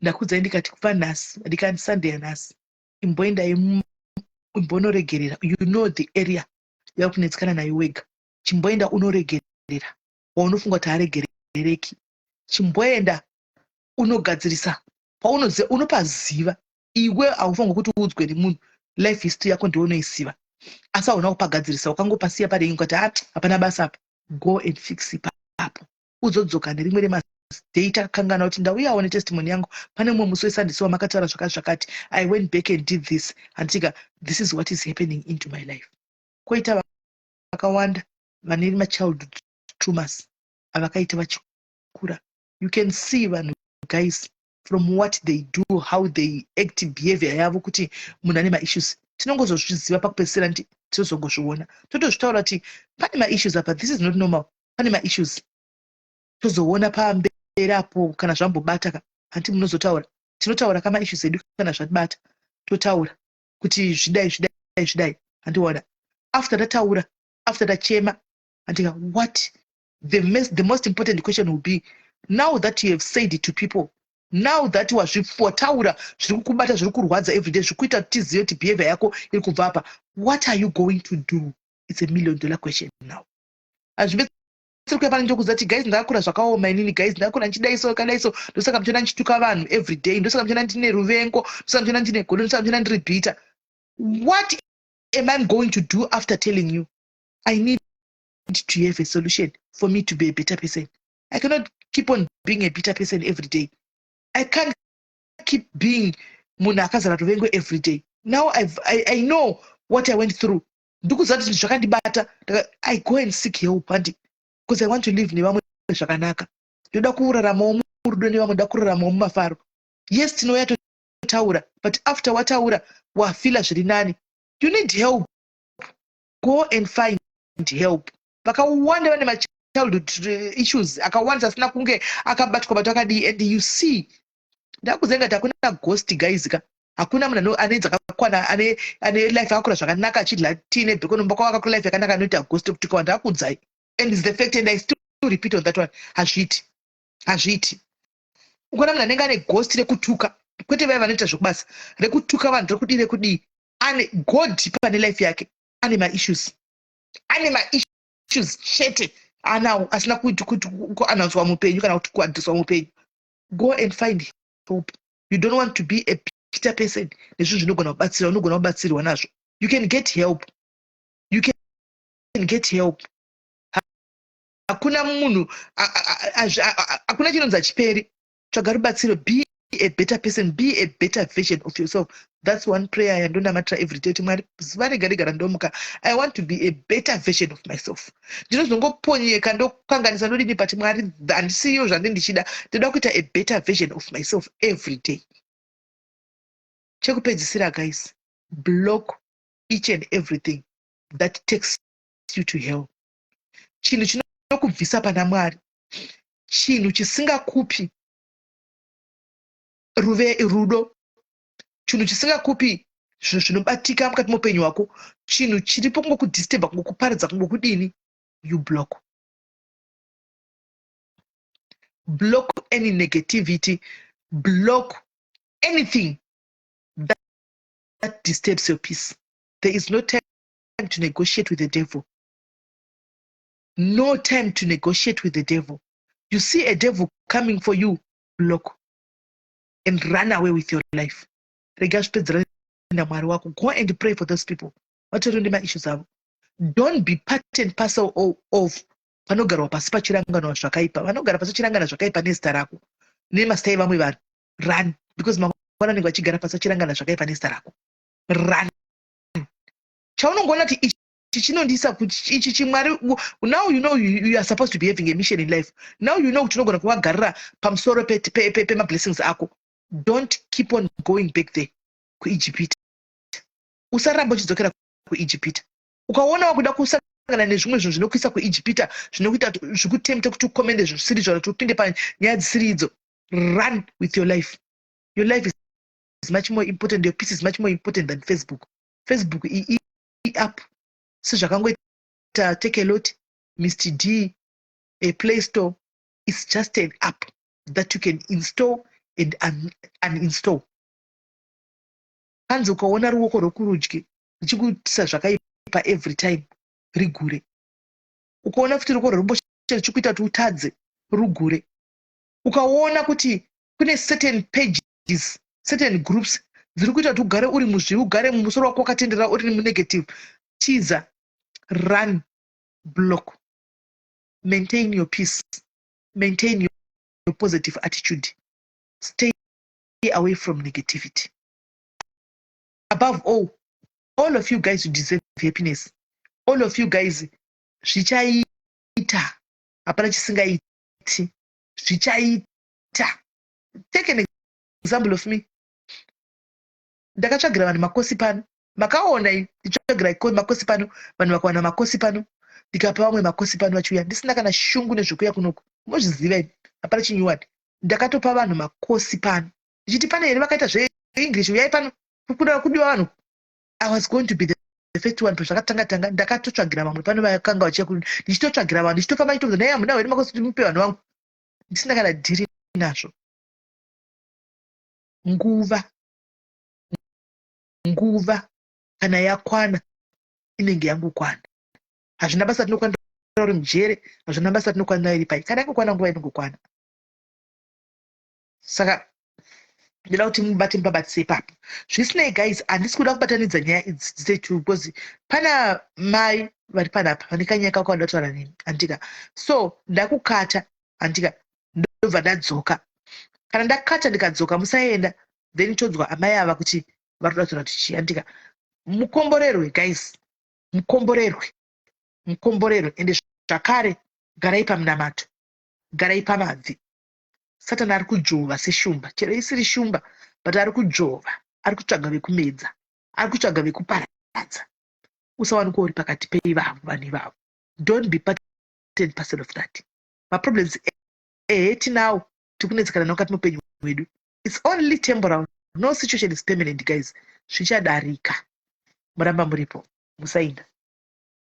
Ndakudzai ndikati kubva nhasi, ndikati Sunday yanhasi, imboendai, imbonoregerera. You know the area yakunetsekana nayo wega. Chimboenda unoregerera waunofunga kuti haregerereki. Chimboenda unogadzirisa paunoziva, unopaziva iwe. Haufanirwa kuti uudzwe nemunhu. Life history yako ndiwe unoiziva, asi hauna kupagadzirisa. Wakangopasiya padengi, ukati ha, hapana basa apa. Go and fix ipapo, uzodzoka nerimwe remaday. Takakangana kuti ndauyawo netestimony yangu pane mumwe musi weSunday wamakataura zvakati zvakati. I went back and did this. Handitika this is what is happening into my life. Koita vakawanda vane machildhood traumas avakaita vachikura. You can see vanhu, guys, from what they do, how they act, behavior yavo, kuti munhu ane maissues. Tinongozozviziva pakupedzisira, nti tinozongozviona, totozvitaura kuti pane maissues apa, this is not normal, pane maissues. Tozoona pamberi apo kana zvambobata ka. Hanti munozotaura, tinotaura kamaissues edu kana zvatibata, totaura kuti zvidai, zvidai, zvidai. Handiona after tataura, after tachema, handika what the most important question will be, now that you have said it to people, now that wataura zviri kukubata, zviri kurwadza everyday, zviri kuita kuti tizive kuti behavior yako iri kubva apa, what are you going to do? It's a million dollar question now. Hazvibetseri kuya pane ndokuziva kuti guys, ndakakura zvakaoma inini. Guys, ndakakura ndichidai so, kadai so, ndosaka muchiona ndichituka vanhu everyday, ndosaka muchiona ndine ruvengo, ndosaka muchiona ndine godo, ndosaka muchiona ndiri bitter. What am I going to do after telling you? I need to have a solution for me to be a better person. I cannot keep on being a bitter person every day. I can't keep being munhu akazara ruvengo every day. Now I know what I went through. Ndikuziva kuti zvakandibata. I go and seek help, handi, because I want to live nevamwe zvakanaka. Ndoda kuraramawo murudo nevamwe, ndoda kuraramawo mumafaro. Yes, tinouya totaura, but after wataura, wafeela zviri nani. You need help, go and find help. Vakawanda vane machildhood issues akawandisa asina kunge akabatwa batwa akadii. And you see, ndakuziva ngati hakuna ghost, guys ka. Hakuna munhu ane dzakakwana, ane life akakura zvakanaka, achidya tii nebacon mumba kwavo, akakura life yakanaka, anoita ghost kutuka. Ndakuudzai, and is the fact, and I still repeat on that one. Hazviiti, hazviiti. Ukaona munhu anenge ane ghost rekutuka, kwete vaya vanoita zvekubasa, rekutuka vanhu, rekudii, rekudii, ane god pane life yake, ane maissues, ane maissues chete anawo asina kuanaunswa mupenyu kana kuti kuaddresswa mupenyu. Go and find help. You don't want to be a bitter person nezvinhu zvinogona kubatsira, unogona kubatsirwa nazvo. You can get help, you can get help. Hakuna munhu, hakuna chinonzi hachiperi. Tsvaga rubatsiro. Be a better person, be a better version of yourself. That's one prayer yandonamatira every day, kuti Mwari, zuva rega rega randomuka, I want to be a better version of myself. Ndinozongoponyeka, ndokanganisa, ndodini, but Mwari, handisiyo zvandi ndichida. Ndoda kuita a better version of myself every day. Chekupedzisira, guys, block each and everything that takes you to hell. Chinhu chinokubvisa pana Mwari, chinhu chisingakupi ruve rudo, chinhu chisingakupi zvinhu zvinobatika mukati meupenyu hwako, chinhu chiripo kungokudisturba, kungokuparadza, kungokudini, you block. Block any negativity, block anything that disturbs your peace. There is no time to negotiate with the devil, no time to negotiate with the devil. You see a devil coming for you, block and run away with your life. Rega zvipedzerane naMwari wako. Go and pray for those people. Vatori nemaissues avo. Don't be part and parcel of vanogarwa pasi pachiranganwa zvakaipa. Vanogara pasi vachirangana zvakaipa nezita rako nemazita evamwe vanhu, run, because mangwana vanenge vachigara pasi vachirangana zvakaipa nezita rako. Run. Chaunongoona kuti ichi chinondiisa ichi chimwari, now you know you are supposed to be having a mission in life. Now you know kuti unogona kuvagarira pamusoro pemablessings ako. Don't keep on going back there kuIjipita. Usaramba uchidzokera kuIjipita. Ukaona wakuda kusangana nezvimwe zvinhu zvinokuisa kuIjipita, zvinokuita zvikutempte kuti ukomende zvisiri izvo, kuti upinde panyaya dzisiri idzo, run with your life. Your life is much more important, your peace is much more important than Facebook. Facebook iapp sezvakangoita Takealot, Mr D, a Play Store. It's just an app that you can install and uninstall. Hanzi ukaona ruoko rwokurudyi richikuitisa zvakaipa every time, rigure. Ukaona futi ruoko rweruboshwe richikuita kuti utadze, rugure. Ukaona kuti kune certain pages, certain groups dziri kuita kuti ugare uri muzvivi, ugare mumusoro wako wakatendera uri munegative, tiza, run, block. Maintain your peace, maintain your positive attitude, stay away from negativity. Above all of you guys, you deserve happiness. All of you guys, zvichaita. Hapana chisingaiti, zvichaita. Take an example of me. Ndakatsvagira vanhu makosi pano, makaona ndichitsvagira makosi pano, vanhu vakawana makosi pano, ndikapa vamwe makosi pano vachiuya ndisina kana shungu nezvekuuya kunoku. Mozviziva ini, hapana chinyuwani. Ndakatopa vanhu makosi pano ndichiti pane here vakaita zveEnglish, uyai pano, kuda kudiwa vanhu. I was going to be the first one pazvakatanga tanga. Ndakatotsvagira vamwe pano vakanga vachiya, ndichitotsvagira vanhu, ndichitofamba ndichitobvunza, "Nai, hamuna here makosi kuti mupe vanhu vangu?" Ndisina kana dhiri nazvo. Nguva kana yakwana, inenge yangokwana. Hazvina basa tinokwanira uri mujere, hazvina basa tinokwanira iri pai. Kana yangokwana nguva, inongokwana. Saka ndoda kuti mubate mubabatise ipapo. Zvisinei, guys, handisi kuda kubatanidza nyaya idzi dzise two, because pana mai vari panapa vane kanyaya kako vanoda kutaura neni, handika? So ndakukata, handika? Ndobva ndadzoka. Kana ndakata ndikadzoka, musaenda. Then tonzwa amai ava kuti vari kuda kutaura kuti chii, handika? Mukomborerwe, guys, mukomborerwe, mukomborerwe. Ende zvakare garai pamunamato, garai pamabvi. Satani ari kudzvova seshumba. Chero isiri shumba, but ari kudzvova, ari kutsvaga vekumedza, ari kutsvaga vekuparadza. Usawanikwa uri pakati peivavo vanhu ivavo. Don't be part and parcel of that. Maproblems ehe tinawo, tikunetsekana nawo mukati meupenyu hwedu. It's only temporal. No situation is permanent, guys. Zvichadarika. Muramba muripo, musainda.